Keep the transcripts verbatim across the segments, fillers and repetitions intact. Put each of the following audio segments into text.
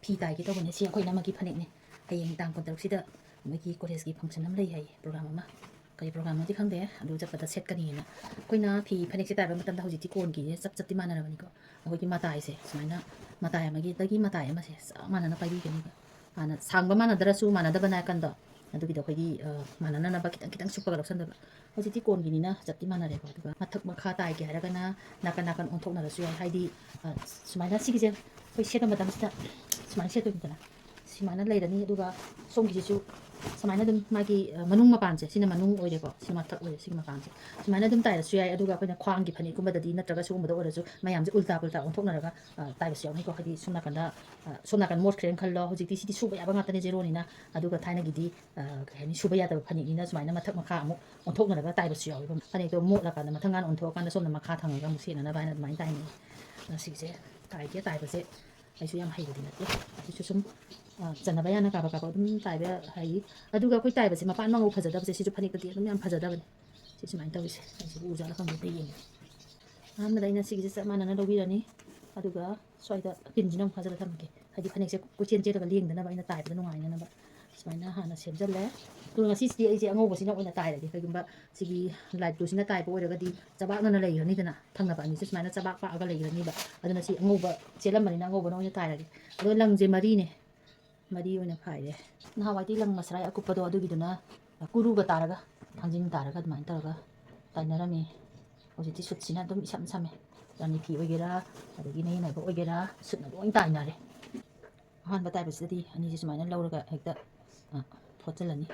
T ꯇꯥꯏꯒꯦ ꯇꯧꯕꯅꯦ꯫ ꯁꯤ ꯑꯩꯈꯣꯏ ꯏꯅꯝꯃꯒꯤ ꯐꯅꯦꯛꯅꯦ꯫ ꯍꯌꯦꯡ ꯇꯥꯡ ꯀꯨꯟꯇꯔꯨꯛꯁꯤꯗ ꯃꯣꯏꯒꯤ ꯀꯣꯂꯦꯖꯀꯤ ꯐꯪꯁꯟ ꯑꯃ ꯂꯩ ꯍꯥꯏꯌꯦ, ꯄ꯭ꯔꯣꯒ꯭ꯔꯥꯝ ꯑꯃ꯫ ꯀꯔꯤ ꯄ꯭ꯔꯣꯒ꯭ꯔꯥꯝꯅꯣꯗꯤ ꯈꯪꯗꯦ, ꯑꯗꯨ ꯆꯠꯄꯗ ꯁꯦꯠꯀꯅꯤꯅ꯫ ꯑꯩꯈꯣꯏꯅ ꯐꯤ ꯐꯅꯦꯛꯁꯦ ꯇꯥꯏꯕ ꯃꯇꯝꯗ ꯍꯧꯖꯤꯛꯇꯤ ꯀꯣꯟꯒꯤꯁꯦ ꯆꯞ ꯆꯞꯇꯤ ꯃꯥꯟꯅꯔꯕꯅꯤꯀꯣ꯫ ꯑꯩꯈꯣꯏꯒꯤ ꯃꯇꯥꯏꯁꯦ ꯁꯨꯃꯥꯏꯅ, ꯃꯇꯥꯏ ꯑꯃꯒꯤꯗꯒꯤ ꯃꯇꯥꯏ ꯑꯃꯁꯦ ꯆꯞ ꯃꯥꯟꯅꯅ ꯄꯥꯏꯕꯤꯒꯅꯤꯕ꯫ ꯍꯥꯟꯅ ꯁꯥꯡꯕ ꯃꯥꯟꯅꯗ꯭ꯔꯁꯨ, ꯃꯥꯟꯅꯗꯕ ꯅꯥꯀꯟꯗꯣ, ꯑꯗꯨꯒꯤꯗꯣ ꯑꯩꯈꯣꯏꯒꯤ, ꯑ, ꯃꯥꯟꯅꯅꯅꯕ ꯈꯤꯇꯪ ꯈꯤꯇꯪ ꯁꯨꯞꯄꯒ ꯂꯧꯁꯟꯗꯕ꯫ ꯍꯧꯖꯤꯛꯇꯤ ꯀꯣꯟꯒꯤꯅꯤꯅ ꯆꯞꯇꯤ ꯃꯥꯟꯅꯔꯦꯀꯣ꯫ ꯑꯗꯨꯒ ꯃꯊꯛ ꯃꯈꯥ ꯇꯥꯏꯒꯦ ꯍꯥꯏꯔꯒꯅ ꯅꯥꯀꯟ ꯅꯥꯀꯟ ꯑꯣꯟꯊꯣꯛꯅꯔꯁꯨ ꯌꯥꯏ꯫ ꯍꯥꯏꯗꯤ, ꯑ, ꯁꯨꯃꯥꯏꯅ ꯁꯤꯒꯤꯁꯦ ꯑꯩꯈꯣꯏ ꯁꯦꯠꯄ ꯃꯇꯝꯁꯤꯗ ꯁꯨꯃꯥꯏꯅ ꯁꯦꯠꯇꯣꯏꯅꯤꯗꯅ꯫ ꯁꯨꯃꯥꯏꯅ ꯂꯩꯔꯅꯤ꯫ ꯑꯗꯨꯒ ꯁꯣꯝꯒꯤꯁꯤꯁꯨ ꯁꯨꯃꯥꯏꯅ ꯑꯗꯨꯝ ꯃꯥꯒꯤ, ꯑ, ꯃꯅꯨꯡ ꯃꯄꯥꯟꯁꯦ, ꯁꯤꯅ ꯃꯅꯨꯡ ꯑꯣꯏꯔꯦꯀꯣ, ꯁꯤ ꯃꯊꯛ ꯑꯣꯏꯔꯦ, ꯁꯤꯒꯤ ꯃꯄꯥꯟꯁꯦ꯫ ꯁꯨꯃꯥꯏꯅ ꯑꯗꯨꯝ ꯇꯥꯏꯔꯁꯨ ꯌꯥꯏ꯫ ꯑꯗꯨꯒ ꯑꯩꯈꯣꯏꯅ ꯈ꯭ꯋꯥꯡꯒꯤ ꯐꯅꯦꯛꯀꯨꯝꯕꯗꯗꯤ ꯅꯠꯇ꯭ꯔꯒ ꯁꯤꯒꯨꯝꯕꯗ ꯑꯣꯏꯔꯁꯨ ꯃꯌꯥꯝꯁꯦ ꯎꯜꯇꯥ ꯄꯨꯜꯇꯥ ꯑꯣꯟꯊꯣꯛꯅꯔꯒ, ꯑ, ꯇꯥꯏꯕꯁꯨ ꯌꯥꯎꯅꯩꯀꯣ꯫ ꯍꯥꯏꯗꯤ ꯁꯣꯝ ꯅꯥꯀꯟꯗ, ꯑ, ꯁꯣꯝ ꯅꯥꯀꯟ ꯃꯣꯠꯈ꯭ꯔꯦꯅ ꯈꯜꯂꯣ꯫ ꯍꯧꯖꯤꯛꯇꯤ ꯁꯤꯗꯤ ꯁꯨꯕ ꯌꯥꯕ ꯉꯥꯛꯇꯅꯦ, ꯖꯦꯔꯣꯅꯤꯅ꯫ ꯑꯗꯨꯒ ꯊꯥꯏꯅꯒꯤꯗꯤ, ꯑ, ꯀꯩ ꯍꯥꯏꯅꯤ, ꯁꯨꯕ ꯌꯥꯗꯕ ꯐꯅꯦꯛꯅꯤꯅ ꯁꯨꯃꯥꯏꯅ ꯃꯊꯛ ꯃꯈꯥ ꯑꯃꯨꯛ ꯑꯣꯟꯊꯣꯛꯅꯔꯒ ꯇꯥꯏꯕꯁꯨ ꯌꯥꯎꯋꯦꯕ꯫ ꯐꯅꯦꯛꯇꯣ ꯃꯣꯠꯂꯀꯥꯟꯗ ꯃꯊꯪ ꯉꯥꯟ ꯑꯣꯟꯊꯣꯛꯑꯀꯥꯟꯗ ꯁꯣꯝꯗ ꯃꯈꯥ ꯊꯪꯉꯒ ꯑꯃꯨꯛ ꯁꯦꯠꯅꯅꯕ ꯍꯥꯏꯅ ꯑꯗꯨꯃꯥꯏꯅ ꯇꯥꯏꯅꯩ꯫ ꯑ, ꯁꯤꯒꯤꯁꯦ ꯇꯥꯏꯒꯦ ꯇꯥꯏꯕꯁꯦ ꯑꯩꯁꯨ ꯌꯥꯝ ꯍꯩꯕꯗꯤ ꯅꯠꯇꯦ꯫ ꯑꯩꯁꯨ ꯁꯨꯝ, ꯑ, ꯆꯟꯅꯕ ꯌꯥꯅ ꯀꯥꯕꯛ ꯀꯥꯕꯛ ꯑꯗꯨꯝ ꯇꯥꯏꯕ ꯍꯩ꯫ ꯑꯗꯨꯒ ꯑꯩꯈꯣꯏ ꯇꯥꯏꯕꯁꯦ ꯃꯄꯥꯟ ꯃꯉꯧ ꯐꯖꯗꯕꯁꯦ ꯁꯤꯁꯨ ꯐꯅꯦꯛꯇꯗꯤ ꯑꯗꯨꯝ ꯌꯥꯝ ꯐꯖꯗꯕꯅꯦ꯫ ꯁꯤ ꯁꯨꯃꯥꯏꯅ ꯇꯧꯔꯤꯁꯦ꯫ ꯑꯩꯁꯦ ꯎꯖꯥꯠꯂ ꯈꯪꯗꯦ, ꯑꯝꯇ ꯌꯦꯡꯒꯦ꯫ ꯑꯍꯥꯟꯕꯗ ꯑꯩꯅ ꯁꯤꯒꯤꯁꯦ ꯆꯞ ꯃꯥꯟꯅꯅ ꯂꯧꯕꯤꯔꯅꯤ꯫ ꯑꯗꯨꯒ ꯁ꯭ꯋꯥꯏꯗ ꯄꯤꯟꯁꯤꯅ ꯑꯃꯨꯛ ꯐꯥꯖꯤꯜꯂ ꯊꯝꯃꯒꯦ꯫ ꯍꯥꯏꯗꯤ ꯐꯅꯦꯛꯁꯦ ꯀꯣꯏꯆꯦꯟ ꯆꯦꯜꯂꯒ ꯂꯦꯡꯗꯅꯕ, ꯑꯩꯅ ꯇꯥꯏꯕꯗ ꯅꯨꯡꯉꯥꯏꯅꯅꯕ꯫ ꯁꯨꯃꯥꯏꯅ ꯍꯥꯟꯅ ꯁꯦꯝꯖꯜꯂꯦ꯫ ꯑꯗꯨꯒ ꯉꯁꯤꯁꯤꯗꯤ ꯑꯩꯁꯦ ꯑꯉꯧꯕꯁꯤꯅ ꯑꯣꯏꯅ ꯇꯥꯏꯔꯒꯦ꯫ ꯀꯩꯒꯨꯝꯕ ꯁꯤꯒꯤ ꯂꯥꯏꯠ ꯕ꯭ꯂꯨꯁꯤꯅ ꯇꯥꯏꯕ ꯑꯣꯏꯔꯒꯗꯤ ꯆꯕꯥꯛꯅꯅ ꯂꯩꯈ꯭ꯔꯅꯤꯗꯅ, ꯊꯪꯅꯕ ꯑꯅꯤꯁꯦ ꯁꯨꯃꯥꯏꯅ ꯆꯕꯥꯛ ꯄꯥꯛꯑꯒ ꯂꯩꯈ꯭ꯔꯅꯤꯕ꯫ ꯑꯗꯨꯅ ꯁꯤ ꯑꯉꯧꯕ ꯆꯦꯜꯂꯝꯕꯅꯤꯅ ꯑꯉꯧꯕꯅ ꯑꯣꯏꯅ ꯇꯥꯏꯔꯒꯦ꯫ ꯑꯗꯣ ꯂꯪꯁꯦ ꯃꯔꯤꯅꯦ, ꯃꯔꯤ ꯑꯣꯏꯅ ꯐꯥꯏꯔꯦ꯫ ꯅꯍꯥꯟꯋꯥꯏꯗꯤ ꯂꯪ ꯃꯁꯔꯥꯏ ꯑꯀꯨꯞꯄꯗꯣ ꯑꯗꯨꯒꯤꯗꯨꯅ ꯀꯨꯔꯨꯒ ꯇꯥꯔꯒ, ꯊꯥꯡꯖꯤꯡ ꯇꯥꯔꯒ ꯑꯗꯨꯃꯥꯏꯅ ꯇꯧꯔꯒ ꯇꯥꯏꯅꯔꯝꯃꯤ꯫ ꯍꯧꯖꯤꯛꯇꯤ ꯁꯨꯠꯁꯤꯅ ꯑꯗꯨꯝ ꯏꯁꯝ ꯁꯝꯃꯦ꯫ ꯔꯥꯅꯤ ꯐꯤ ꯑꯣꯏꯒꯦꯔꯥ, ꯑꯗꯒꯤ ꯃꯌꯦꯛ ꯅꯥꯏꯕ ꯑꯣꯏꯒꯦꯔꯥ, ꯁꯨꯠꯅ ꯂꯣꯏ ꯇꯥꯏꯅꯔꯦ꯫ ꯑꯍꯥꯟꯕ ꯇꯥꯏꯕꯁꯤꯗꯗꯤ ꯑꯅꯤꯁꯦ ꯁꯨꯃꯥꯏꯅ ꯂꯧꯔꯒ ꯍꯦꯛꯇ, ꯑ, ꯐꯣꯠꯆꯜꯂꯅꯤ꯫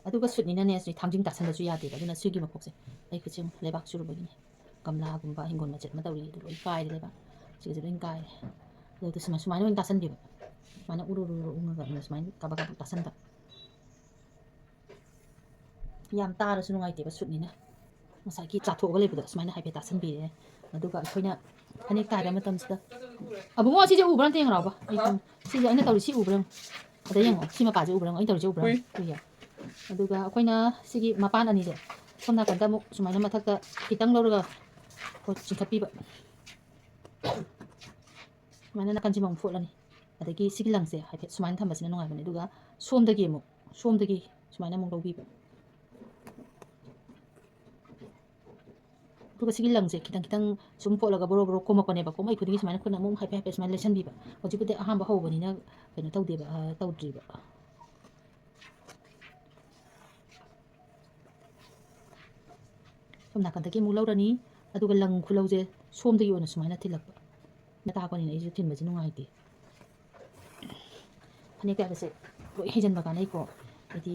ꯑꯗꯨꯒ ꯁꯨꯠꯅꯤꯅꯅꯦ, ꯁꯤ ꯊꯥꯡꯖꯤꯡ ꯇꯥꯁꯟꯕꯁꯨ ꯌꯥꯗꯦꯕ꯫ ꯑꯗꯨꯅ ꯁꯤꯒꯤ ꯃꯈꯣꯛꯁꯦ ꯑꯩ ꯈꯨꯠꯁꯦ ꯂꯩꯕꯥꯛ ꯆꯨꯔꯨꯕꯒꯤꯅꯦ꯫ ꯒꯝꯂꯥꯒꯨꯝꯕ, ꯍꯤꯡꯒꯣꯜ ꯃꯆꯦꯠ ꯑꯃ ꯇꯧꯔꯤ, ꯑꯗꯨ ꯂꯣꯏ ꯀꯥꯏꯔꯦ ꯂꯩꯕꯥꯛ꯫ ꯁꯤꯒꯁꯦ ꯂꯣꯏ ꯀꯥꯏꯔꯦ꯫ ꯑꯗꯨ ꯁꯨꯃꯥꯏ-, ꯁꯨꯃꯥꯏꯅ ꯑꯣꯏꯅ ꯇꯥꯁꯟꯕꯤꯕ꯫ ꯁꯨꯃꯥꯏꯅ ꯎꯔꯨ ꯎꯔꯨ ꯎꯔꯨ ꯎꯪꯉꯒ ꯑꯗꯨꯅ ꯁꯨꯃꯥꯏꯅ ꯀꯥꯕꯛ ꯀꯥꯕꯛ ꯇꯥꯁꯟꯕ꯫ ꯌꯥꯝ ꯇꯥꯔꯁꯨ ꯅꯨꯡꯉꯥꯏꯇꯦꯕ, ꯁꯨꯠꯅꯤꯅ꯫ ꯉꯁꯥꯏꯒꯤ ꯆꯥꯊꯣꯛꯑꯒ ꯂꯩꯕꯗꯣ ꯁꯨꯃꯥꯏꯅ ꯍꯥꯏꯐꯦꯠ ꯇꯥꯁꯟꯕꯤꯔꯦ꯫ ꯑꯗꯨꯒ ꯑꯩꯈꯣꯏꯅ ꯐꯅꯦꯛ ꯇꯥꯏꯕ ꯃꯇꯝꯁꯤꯗ, ꯑꯕꯨꯡꯉꯣ, ꯁꯤꯁꯦ ꯎꯕ꯭ꯔꯥ ꯑꯝꯇ ꯌꯦꯡꯉꯛꯑꯣꯕ꯫ ꯑꯩ ꯈꯪ-, ꯁꯤꯁꯦ ꯑꯩꯅ ꯇꯧꯔꯤ ꯁꯤ ꯎꯕ꯭ꯔꯥ ꯌꯦꯡꯉꯣ꯫ ꯑꯗ ꯌꯦꯡꯉꯣ, ꯁꯤ ꯃꯄꯥꯁꯦ ꯎꯕ꯭ꯔꯥ ꯌꯦꯡꯉꯣ, ꯑꯩꯅ ꯇꯧꯔꯤꯁꯦ ꯎꯕ꯭ꯔꯥ ꯌꯦꯡꯉꯣ꯫ ꯎꯏ꯫ ꯑꯗꯨꯒ ꯑꯩꯈꯣꯏꯅ ꯁꯤꯒꯤ ꯃꯄꯥꯟ ꯑꯅꯤꯁꯦ ꯁꯣꯝ ꯅꯥꯀꯟꯗ ꯑꯃꯨꯛ ꯁꯨꯃꯥꯏꯅ ꯃꯊꯛꯇ ꯈꯤꯇꯪ ꯂꯧꯔꯒ ꯍꯣꯏ, ꯆꯤꯡꯈꯠꯄꯤꯕ꯫ ꯁꯨꯃꯥꯏꯅ ꯅꯥꯀꯟꯁꯤꯃ ꯑꯃꯨꯛ ꯐꯣꯠꯂꯅꯤ꯫ ꯑꯗꯒꯤ ꯁꯤꯒꯤ ꯂꯪꯁꯦ ꯍꯥꯏꯐꯦꯠ ꯁꯨꯃꯥꯏꯅ ꯊꯝꯕꯁꯤꯅ ꯅꯨꯡꯉꯥꯏꯕꯅꯦ꯫ ꯑꯗꯨꯒ ꯁꯣꯝꯗꯒꯤ ꯑꯃꯨꯛ, ꯁꯣꯝꯗꯒꯤ ꯁꯨꯃꯥꯏꯅ ꯑꯃꯨꯛ ꯂꯧꯕꯤꯕ꯫ ꯑꯗꯨꯒ ꯁꯤꯒꯤ ꯂꯪꯁꯦ ꯈꯤꯇꯪ ꯈꯤꯇꯪ ꯁꯨꯝ ꯐꯣꯠꯂꯒ ꯕꯣꯔꯣ ꯕꯣꯔꯣ ꯀꯣꯝꯃꯛꯄꯅꯦꯕ꯫ ꯀꯣꯝꯃꯛꯏ ꯈꯨꯗꯤꯡꯒꯤ ꯁꯨꯃꯥꯏꯅ ꯈꯨꯠꯅ ꯑꯃꯨꯛ ꯍꯥꯏꯐꯦꯠ ꯍꯥꯏꯐꯦꯠ ꯁꯨꯃꯥꯏꯅ ꯂꯩꯁꯟꯕꯤꯕ꯫ ꯍꯧꯖꯤꯛꯄꯨꯗꯤ ꯑꯍꯥꯟꯕ ꯍꯧꯕꯅꯤꯅ ꯀꯩꯅꯣ ꯇꯧꯗꯦꯕ, ꯑ, ꯇꯧꯗ꯭ꯔꯤꯕ꯫ ꯁꯣꯝ ꯅꯥꯀꯟꯗꯒꯤ ꯑꯃꯨꯛ ꯂꯧꯔꯅꯤ꯫ ꯑꯗꯨꯒ ꯂꯪ ꯈꯨꯂꯧꯁꯦ ꯁꯣꯝꯗꯒꯤ ꯑꯣꯏꯅ ꯁꯨꯃꯥꯏꯅ ꯊꯤꯜꯂꯛꯄ꯫ ꯇꯥꯛꯄꯅꯤꯅ ꯑꯩꯁꯨ ꯊꯤꯟꯕꯁꯦ ꯅꯨꯡꯉꯥꯏꯇꯦ꯫ ꯐꯅꯦꯛ ꯍꯥꯏꯕꯁꯦ ꯂꯣꯏ ꯍꯩꯖꯤꯟꯕ ꯀꯥꯟꯅꯩꯀꯣ꯫ ꯍꯥꯏꯗꯤ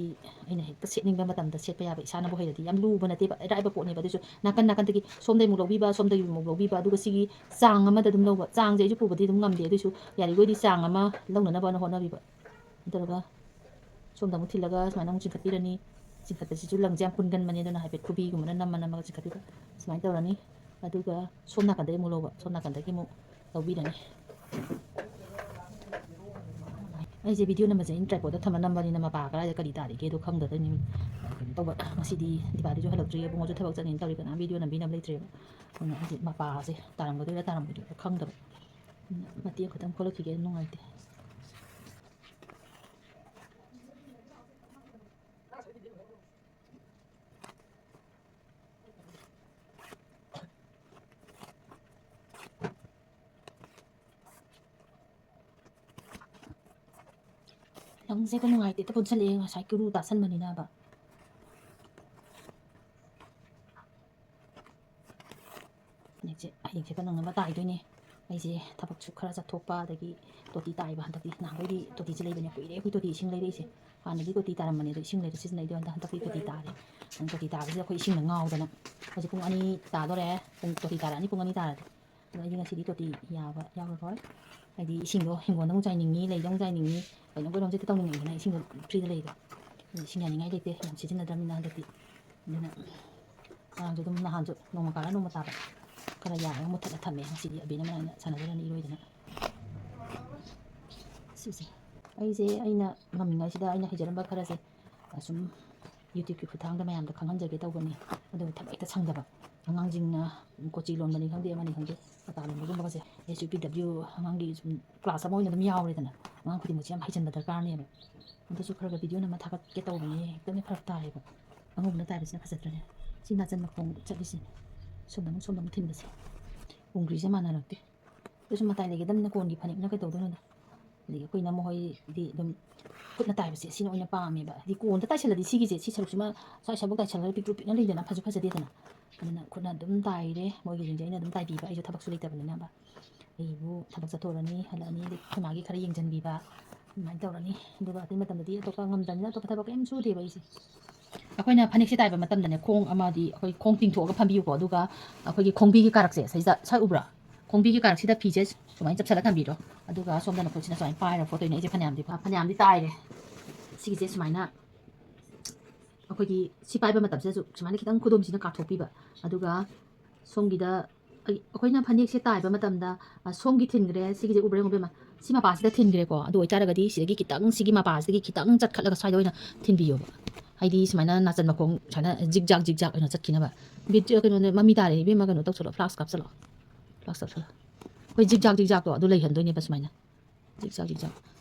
ꯑꯩꯅ ꯍꯦꯛꯇ ꯁꯦꯠꯅꯤꯡꯕ ꯃꯇꯝꯗ ꯁꯦꯠꯄ ꯌꯥꯕ, ꯏꯁꯥꯅꯕꯨ ꯍꯩꯔꯗꯤ꯫ ꯌꯥꯝ ꯂꯨꯕ ꯅꯠꯇꯦꯕ, ꯑꯔꯥꯏꯕ ꯄꯣꯠꯅꯦꯕ꯫ ꯑꯗꯨꯁꯨ ꯅꯥꯀꯟ ꯅꯥꯀꯟꯗꯒꯤ ꯁꯣꯝꯗꯒꯤ ꯑꯃꯨꯛ ꯂꯧꯕꯤꯕ, ꯁꯣꯝꯗꯒꯤ ꯑꯃꯨꯛ ꯂꯧꯕꯤꯕ, ꯑꯗꯨꯒ ꯁꯤꯒꯤ ꯆꯥꯡ ꯑꯃꯗ ꯑꯗꯨꯝ ꯂꯧꯕ꯫ ꯆꯥꯡꯁꯦ ꯑꯩꯁꯨ ꯄꯨꯕꯗꯤ ꯑꯗꯨꯝ ꯉꯝꯗꯦ, ꯑꯗꯨꯏꯁꯨ ꯌꯥꯔꯤꯈꯣꯏꯗꯤ ꯆꯥꯡ ꯑꯃ ꯂꯧꯅꯅꯕꯅ ꯍꯣꯠꯅꯕꯤꯕ꯫ ꯑꯗꯨꯒ ꯁꯣꯝꯗ ꯑꯃꯨꯛ ꯊꯤꯜꯂꯒ ꯁꯨꯃꯥꯏꯅ ꯑꯃꯨꯛ ꯆꯤꯡꯈꯠꯄꯤꯔꯅꯤ꯫ ꯆꯤꯡꯈꯠꯄꯁꯤꯁꯨ ꯂꯪꯁꯦ ꯌꯥꯝ ꯀꯨꯟꯒꯟꯕꯅꯦ, ꯑꯗꯨꯅ ꯍꯥꯏꯐꯦꯠ ꯈꯨꯕꯤꯒꯨꯝꯕꯅ ꯅꯝꯃ ꯅꯝꯃꯒ ꯆꯤꯡꯈꯠꯄꯤꯕ꯫ ꯁꯨꯃꯥꯏꯅ ꯇꯧꯔꯅꯤ꯫ ꯑꯗꯨꯒ ꯁꯣꯝ ꯅꯥꯀꯟꯗꯒꯤ ꯑꯃꯨꯛ ꯂꯧꯕ, ꯁꯣꯝ ꯅꯥꯀꯟꯗꯒꯤ ꯑꯃꯨꯛ ꯂꯧꯕꯤꯔꯅꯤ꯫ ꯑꯩꯁꯦ ꯚꯤꯗꯤꯑꯣ ꯅꯝꯕꯁꯦ ꯑꯩꯅ ꯇ꯭ꯔꯥꯏꯄꯣꯗ ꯊꯝꯃ ꯅꯝꯕꯅꯤꯅ ꯃꯄꯥ ꯀꯗꯥꯏꯗ ꯀꯔꯤ ꯇꯥꯔꯤꯒꯦꯗꯣ ꯈꯪꯗꯗꯣꯏꯅꯤ꯫ ꯀꯩꯅꯣ ꯇꯧꯕ, ꯉꯁꯤꯗꯤ ꯗꯤꯄꯥꯗꯤꯁꯨ ꯍꯜꯂꯛꯇ꯭ꯔꯤ, ꯏꯕꯨꯡꯉꯣꯁꯨ ꯊꯕꯛ ꯆꯠꯅꯤꯅ ꯇꯧꯔꯤ, ꯀꯅꯥꯝ ꯚꯤꯗꯤꯑꯣ ꯅꯝꯕꯤ ꯅꯝꯕ ꯂꯩꯇ꯭ꯔꯦꯕ꯫ ꯑꯗꯨꯅ ꯑꯩꯁꯦ ꯃꯄꯥꯁꯦ ꯇꯥꯔꯝꯒꯗꯣꯏꯔꯥ ꯇꯥꯔꯝꯃꯣꯏꯗꯣꯏꯔꯥ ꯈꯪꯗꯕ꯫ ꯑꯗꯨꯅ ꯃꯇꯦꯛ ꯈꯛꯇꯪ ꯈꯣꯠꯂꯛꯈꯤꯒꯦ, ꯅꯨꯡꯉꯥꯏꯇꯦ꯫ ꯂꯪꯁꯦ ꯍꯦꯛꯇ ꯅꯨꯡꯉꯥꯏꯇꯦ, ꯍꯦꯛꯇ ꯄꯨꯟꯁꯜꯂꯛꯑꯦ, ꯉꯁꯥꯏ ꯀꯨꯔꯨ ꯇꯥꯁꯟꯕꯅꯤꯅꯕ꯫ ꯐꯅꯦꯛꯁꯦ ꯍꯌꯦꯡ ꯁꯦꯠꯄ ꯅꯪꯅꯕ ꯇꯥꯏꯗꯣꯏꯅꯦ꯫ ꯑꯩꯁꯦ ꯊꯕꯛꯁꯨ ꯈꯔ ꯆꯠꯊꯣꯛꯄ, ꯑꯗꯒꯤ ꯇꯣꯇꯤ ꯇꯥꯏꯕ ꯍꯟꯗꯛꯇꯤ꯫ ꯅꯍꯥꯟꯈꯩꯗꯤ ꯇꯣꯇꯤꯁꯦ ꯂꯩꯕꯅꯦ, ꯀꯨꯏꯔꯦ ꯑꯩꯈꯣꯏ ꯇꯣꯇꯤ ꯏꯁꯤꯡ ꯂꯩꯔꯛꯏꯁꯦ꯫ ꯍꯥꯟꯅꯗꯤ ꯇꯣꯇꯤ ꯇꯥꯔꯝꯕꯅꯦ, ꯑꯗꯣ ꯏꯁꯤꯡ ꯂꯩꯔ ꯁꯤꯖꯤꯟꯅꯩꯗꯣ, ꯍꯟꯗꯛ, ꯍꯟꯗꯛꯇꯤ ꯇꯣꯇꯤ ꯇꯥꯔꯦ꯫ ꯑꯗꯨ ꯇꯣꯇꯤ ꯇꯥꯕꯁꯤꯗ ꯑꯩꯈꯣꯏ ꯏꯁꯤꯡꯅ ꯉꯥꯎꯗꯅ ꯍꯧꯖꯤꯛ ꯄꯨꯡ ꯑꯅꯤ ꯇꯥꯗꯣꯔꯦ꯫ ꯄꯨꯡ, ꯇꯣꯇꯤ ꯇꯥꯔꯛꯑꯅꯤ ꯄꯨꯡ ꯑꯅꯤ ꯇꯥꯔꯗꯤ꯫ ꯑꯗꯣ ꯑꯩꯗꯤ ꯉꯁꯤꯗꯤ ꯇꯣꯇꯤ ꯌꯥꯕ ꯌꯥꯎꯔꯔꯣꯏ꯫ ꯍꯥꯏꯗꯤ ꯏꯁꯤꯡꯗꯣ ꯍꯤꯡꯒꯣꯜꯗ ꯑꯃꯨꯛ ꯆꯥꯏꯅꯤꯡꯉꯤ, ꯂꯩꯗ ꯑꯃꯨꯛ ꯆꯥꯏꯅꯤꯡꯉꯤ, ꯀꯩꯅꯣꯝ ꯀꯩꯅꯣꯝꯁꯦ ꯍꯦꯛꯇ ꯇꯧꯅꯤꯡꯉꯛꯏꯗꯅ, ꯏꯁꯤꯡꯗꯣ ꯐ꯭ꯔꯤꯗ ꯂꯩꯗꯣ꯫ ꯑꯗꯣ ꯏꯁꯤꯡ ꯌꯥꯅꯤꯡꯉꯥꯏ ꯂꯩꯇꯦ, ꯌꯥꯝ ꯁꯤꯖꯤꯟꯅꯗ꯭ꯔꯕꯅꯤꯅ ꯍꯟꯗꯛꯇꯤ꯫ ꯑꯗꯨꯅ ꯉꯔꯥꯡꯁꯨ ꯑꯗꯨꯝ, ꯅꯍꯥꯟꯁꯨ ꯅꯣꯡꯃ ꯀꯥꯜꯂ ꯅꯣꯡꯃ ꯇꯥꯕ ꯈꯔ ꯌꯥꯔꯒ ꯃꯨꯊꯠꯂ ꯊꯝꯃꯦ꯫ ꯉꯁꯤꯗꯤ ꯑꯕꯤꯅ ꯃꯅꯥꯛꯇ ꯁꯥꯟꯅꯖꯔꯅꯤ ꯏꯔꯣꯏꯗꯅ꯫ ꯁꯤꯁꯦ ꯑꯩꯁꯦ, ꯑꯩꯅ ꯉꯝꯃꯤꯉꯩꯁꯤꯗ ꯑꯩꯅ ꯍꯩꯖꯔꯝꯕ ꯈꯔꯁꯦ ꯑꯁꯨꯝ YouTubeꯀꯤ ꯈꯨꯠꯊꯥꯡꯗ ꯃꯌꯥꯝꯗ ꯈꯪꯍꯟꯖꯒꯦ ꯇꯧꯕꯅꯤ꯫ ꯑꯗꯨꯕꯨ ꯊꯕꯛ ꯍꯦꯛꯇ ꯁꯪꯗꯕ꯫ ꯑꯉꯥꯡꯁꯤꯡꯅ ꯀꯣꯆꯤ ꯂꯣꯟꯕꯅꯤ ꯈꯪꯗꯦ, ꯑꯃꯅꯤ ꯈꯪꯗꯦ, ꯄꯇꯥ ꯂꯣꯟꯕꯒꯨꯝꯕꯒꯁꯦ, ꯑꯦꯁ ꯌꯨ ꯄꯤ ꯗꯕ꯭ꯂꯤꯎ ꯑꯉꯥꯡꯒꯤ ꯁꯨꯝ ꯀ꯭ꯂꯥꯁ ꯑꯃ ꯑꯣꯏꯅ ꯑꯗꯨꯝ ꯌꯥꯎꯔꯦꯗꯅ, ꯑꯉꯥꯡ ꯈꯨꯗꯤꯡꯃꯛꯁꯦ ꯌꯥꯝ ꯍꯩꯖꯟꯕ ꯗꯔꯀꯥꯔꯅꯦꯕ꯫ ꯑꯗꯨꯁꯨ ꯈꯔ ꯈꯔ ꯚꯤꯗꯤꯑꯣ ꯅꯝꯃ ꯊꯥꯒꯠꯀꯦ ꯇꯧꯕꯅꯦ, ꯍꯦꯛꯇꯅꯦ ꯐꯔꯛ ꯇꯥꯔꯦꯕ꯫ ꯑꯉꯧꯕꯅ ꯇꯥꯏꯕꯁꯤꯅ ꯐꯖꯗ꯭ꯔꯅꯦ? ꯁꯤ ꯅꯥꯆꯟ ꯃꯈꯣꯡ ꯆꯠꯂꯤꯁꯤꯅꯦ, ꯁꯣꯝꯗ ꯑꯃꯨꯛ ꯁꯣꯝꯗ ꯑꯃꯨꯛ ꯊꯤꯟꯕꯁꯦ, ꯎꯝꯒ꯭ꯔꯤꯁꯦ ꯃꯥꯟꯅꯔꯛꯇꯦ꯫ ꯑꯗꯨꯁꯨ ꯃꯇꯥꯏ ꯂꯩꯒꯗꯕꯅꯤꯅ ꯀꯣꯟꯒꯤ ꯐꯅꯦꯛꯅ ꯀꯩꯗꯧꯗꯣꯏꯅꯣꯗ꯫ ꯑꯗꯒꯤ ꯑꯩꯈꯣꯏ ꯏꯅꯝꯃ ꯍꯣꯏꯗꯤ ꯑꯗꯨꯝ ꯈꯨꯠꯅ ꯇꯥꯏꯕꯁꯦ ꯁꯤꯅ ꯑꯣꯏꯅ ꯄꯥꯝꯃꯦꯕ꯫ ꯍꯥꯏꯗꯤ ꯀꯣꯟꯗ ꯇꯥꯏꯁꯜꯂꯗꯤ ꯁꯤꯒꯤꯁꯦ, ꯁꯤ ꯁꯔꯨꯛꯁꯤꯃ ꯁ꯭ꯋꯥꯏ ꯁꯔꯨꯛ ꯇꯥꯏꯁꯜꯂꯒ ꯄꯤꯛꯇ꯭ꯔꯨ ꯄꯤꯛꯅ ꯂꯩꯗꯅ, ꯐꯁꯨ ꯐꯖꯗꯦꯗꯅ꯫ ꯑꯗꯨꯅ ꯈꯨꯠꯅ ꯑꯗꯨꯝ ꯇꯥꯏꯔꯦ꯫ ꯃꯣꯏꯒꯤꯁꯤꯡꯁꯦ ꯑꯩꯅ ꯑꯗꯨꯝ ꯇꯥꯏꯕꯤꯕ, ꯑꯩꯁꯨ ꯊꯕꯛꯁꯨ ꯂꯩꯇꯕꯅꯤꯅ꯫ ꯑꯩꯕꯨ ꯊꯕꯛ ꯆꯠꯊꯣꯛꯎꯔꯅꯤ, ꯍꯜꯂꯛꯑꯅꯤ, ꯑꯗꯩ ꯑꯩꯈꯣꯏ ꯃꯥꯒꯤ ꯈꯔ ꯌꯦꯡꯁꯤꯟꯕꯤꯕ, ꯑꯗꯨꯃꯥꯏꯅ ꯇꯧꯔꯅꯤ꯫ ꯑꯗꯨꯒ ꯑꯇꯩ ꯃꯇꯝꯗꯗꯤ ꯑꯇꯣꯞꯄ ꯉꯝꯗꯕꯅꯤꯅ ꯑꯇꯣꯞꯄ ꯊꯕꯛ ꯀꯔꯤꯝ ꯁꯨꯗꯦꯕ ꯑꯩꯁꯦ꯫ ꯑꯩꯈꯣꯏꯅ ꯐꯅꯦꯛꯁꯦ ꯇꯥꯏꯕ ꯃꯇꯝꯗꯅꯦ, ꯈꯣꯡ ꯑꯃꯗꯤ ꯑꯩꯈꯣꯏ ꯈꯣꯡ ꯇꯤꯡꯊꯣꯛꯑꯒ ꯐꯝꯕꯤꯌꯨꯀꯣ꯫ ꯑꯗꯨꯒ ꯑꯩꯈꯣꯏꯒꯤ ꯈꯣꯡꯕꯤꯒꯤ ꯀꯥꯔꯛꯁꯦ ꯁꯤꯗ, ꯁ꯭ꯋꯥꯏ ꯎꯕ꯭ꯔꯥ? ꯈꯣꯡꯕꯤꯒꯤ ꯀꯥꯔꯛꯁꯤꯗ ꯐꯤꯁꯦ ꯁꯨꯃꯥꯏꯅ ꯆꯞꯁꯜꯂ ꯊꯝꯕꯤꯔꯣ꯫ ꯑꯗꯨꯒ ꯁꯣꯝꯗ ꯅꯈꯨꯠꯁꯤꯅ ꯁꯨꯃꯥꯏꯅ ꯄꯥꯏꯔ ꯐꯣꯠꯇꯣꯏꯅꯦ꯫ ꯑꯩꯁꯦ ꯐꯅꯌꯥꯝꯗꯤ ꯐ-, ꯐꯅꯌꯥꯝꯗꯤ ꯇꯥꯏꯔꯦ꯫ ꯁꯤꯒꯤꯁꯦ ꯁꯨꯃꯥꯏꯅ ꯑꯩꯈꯣꯏꯒꯤ ꯁꯤ ꯄꯥꯏꯕ ꯃꯇꯝꯁꯤꯗꯁꯨ ꯁꯨꯃꯥꯏꯅ ꯈꯤꯇꯪ ꯈꯨꯗꯣꯝꯁꯤꯅ ꯀꯥꯊꯣꯛꯄꯤꯕ꯫ ꯑꯗꯨꯒ ꯁꯣꯝꯒꯤꯗ ꯑꯩ-, ꯑꯩꯈꯣꯏꯅ ꯐꯅꯦꯛꯁꯦ ꯇꯥꯏꯕ ꯃꯇꯝꯗ, ꯑ, ꯁꯣꯝꯒꯤ ꯊꯤꯟꯈ꯭ꯔꯦ, ꯁꯤꯒꯤꯁꯦ ꯎꯕ꯭ꯔꯥ ꯌꯦꯡꯉꯨ ꯏꯕꯦꯝꯃ? ꯁꯤ ꯃꯄꯥꯁꯤꯗ ꯊꯤꯟꯈ꯭ꯔꯦꯀꯣ꯫ ꯑꯗꯨ ꯑꯣꯏꯇꯥꯔꯒꯗꯤ ꯁꯤꯗꯒꯤ ꯈꯤꯇꯪ, ꯁꯤꯒꯤ ꯃꯄꯥꯁꯤꯗꯒꯤ ꯈꯤꯇꯪ ꯆꯠꯈꯠꯂꯒ ꯁ꯭ꯋꯥꯏꯗ ꯑꯣꯏꯅ ꯊꯤꯟꯕꯤꯌꯣꯕ꯫ ꯍꯥꯏꯗꯤ ꯁꯨꯃꯥꯏꯅ ꯅꯥꯆꯟ ꯃꯈꯣꯡ ꯁꯨꯃꯥꯏꯅ ꯖꯤꯛ ꯖꯥꯛ, ꯖꯤꯛ ꯖꯥꯛ ꯑꯣꯏꯅ ꯆꯠꯈꯤꯅꯕ꯫ ꯚꯤꯗꯤꯑꯣ ꯀꯩꯅꯣꯅꯦ, ꯃꯃꯤ ꯇꯥꯔꯦ ꯏꯕꯦꯝꯃ, ꯀꯩꯅꯣ ꯇꯧꯁꯜꯂꯣ, ꯐ꯭ꯂꯥꯛꯁ ꯀꯥꯞꯁꯜꯂꯣ, ꯐ꯭ꯂꯥꯛꯁ ꯀꯥꯞꯁꯜꯂꯣ꯫ ꯑꯩꯈꯣꯏ ꯖꯤꯛ ꯖꯥꯛ, ꯖꯤꯛ ꯖꯥꯛꯇꯣ ꯑꯗꯨ ꯂꯩꯍꯟꯗꯣꯏꯅꯦꯕ ꯁꯨꯃꯥꯏꯅ꯫ ꯖꯤꯛ ꯖꯥꯛ, ꯖꯤꯛ ꯖꯥꯛ꯫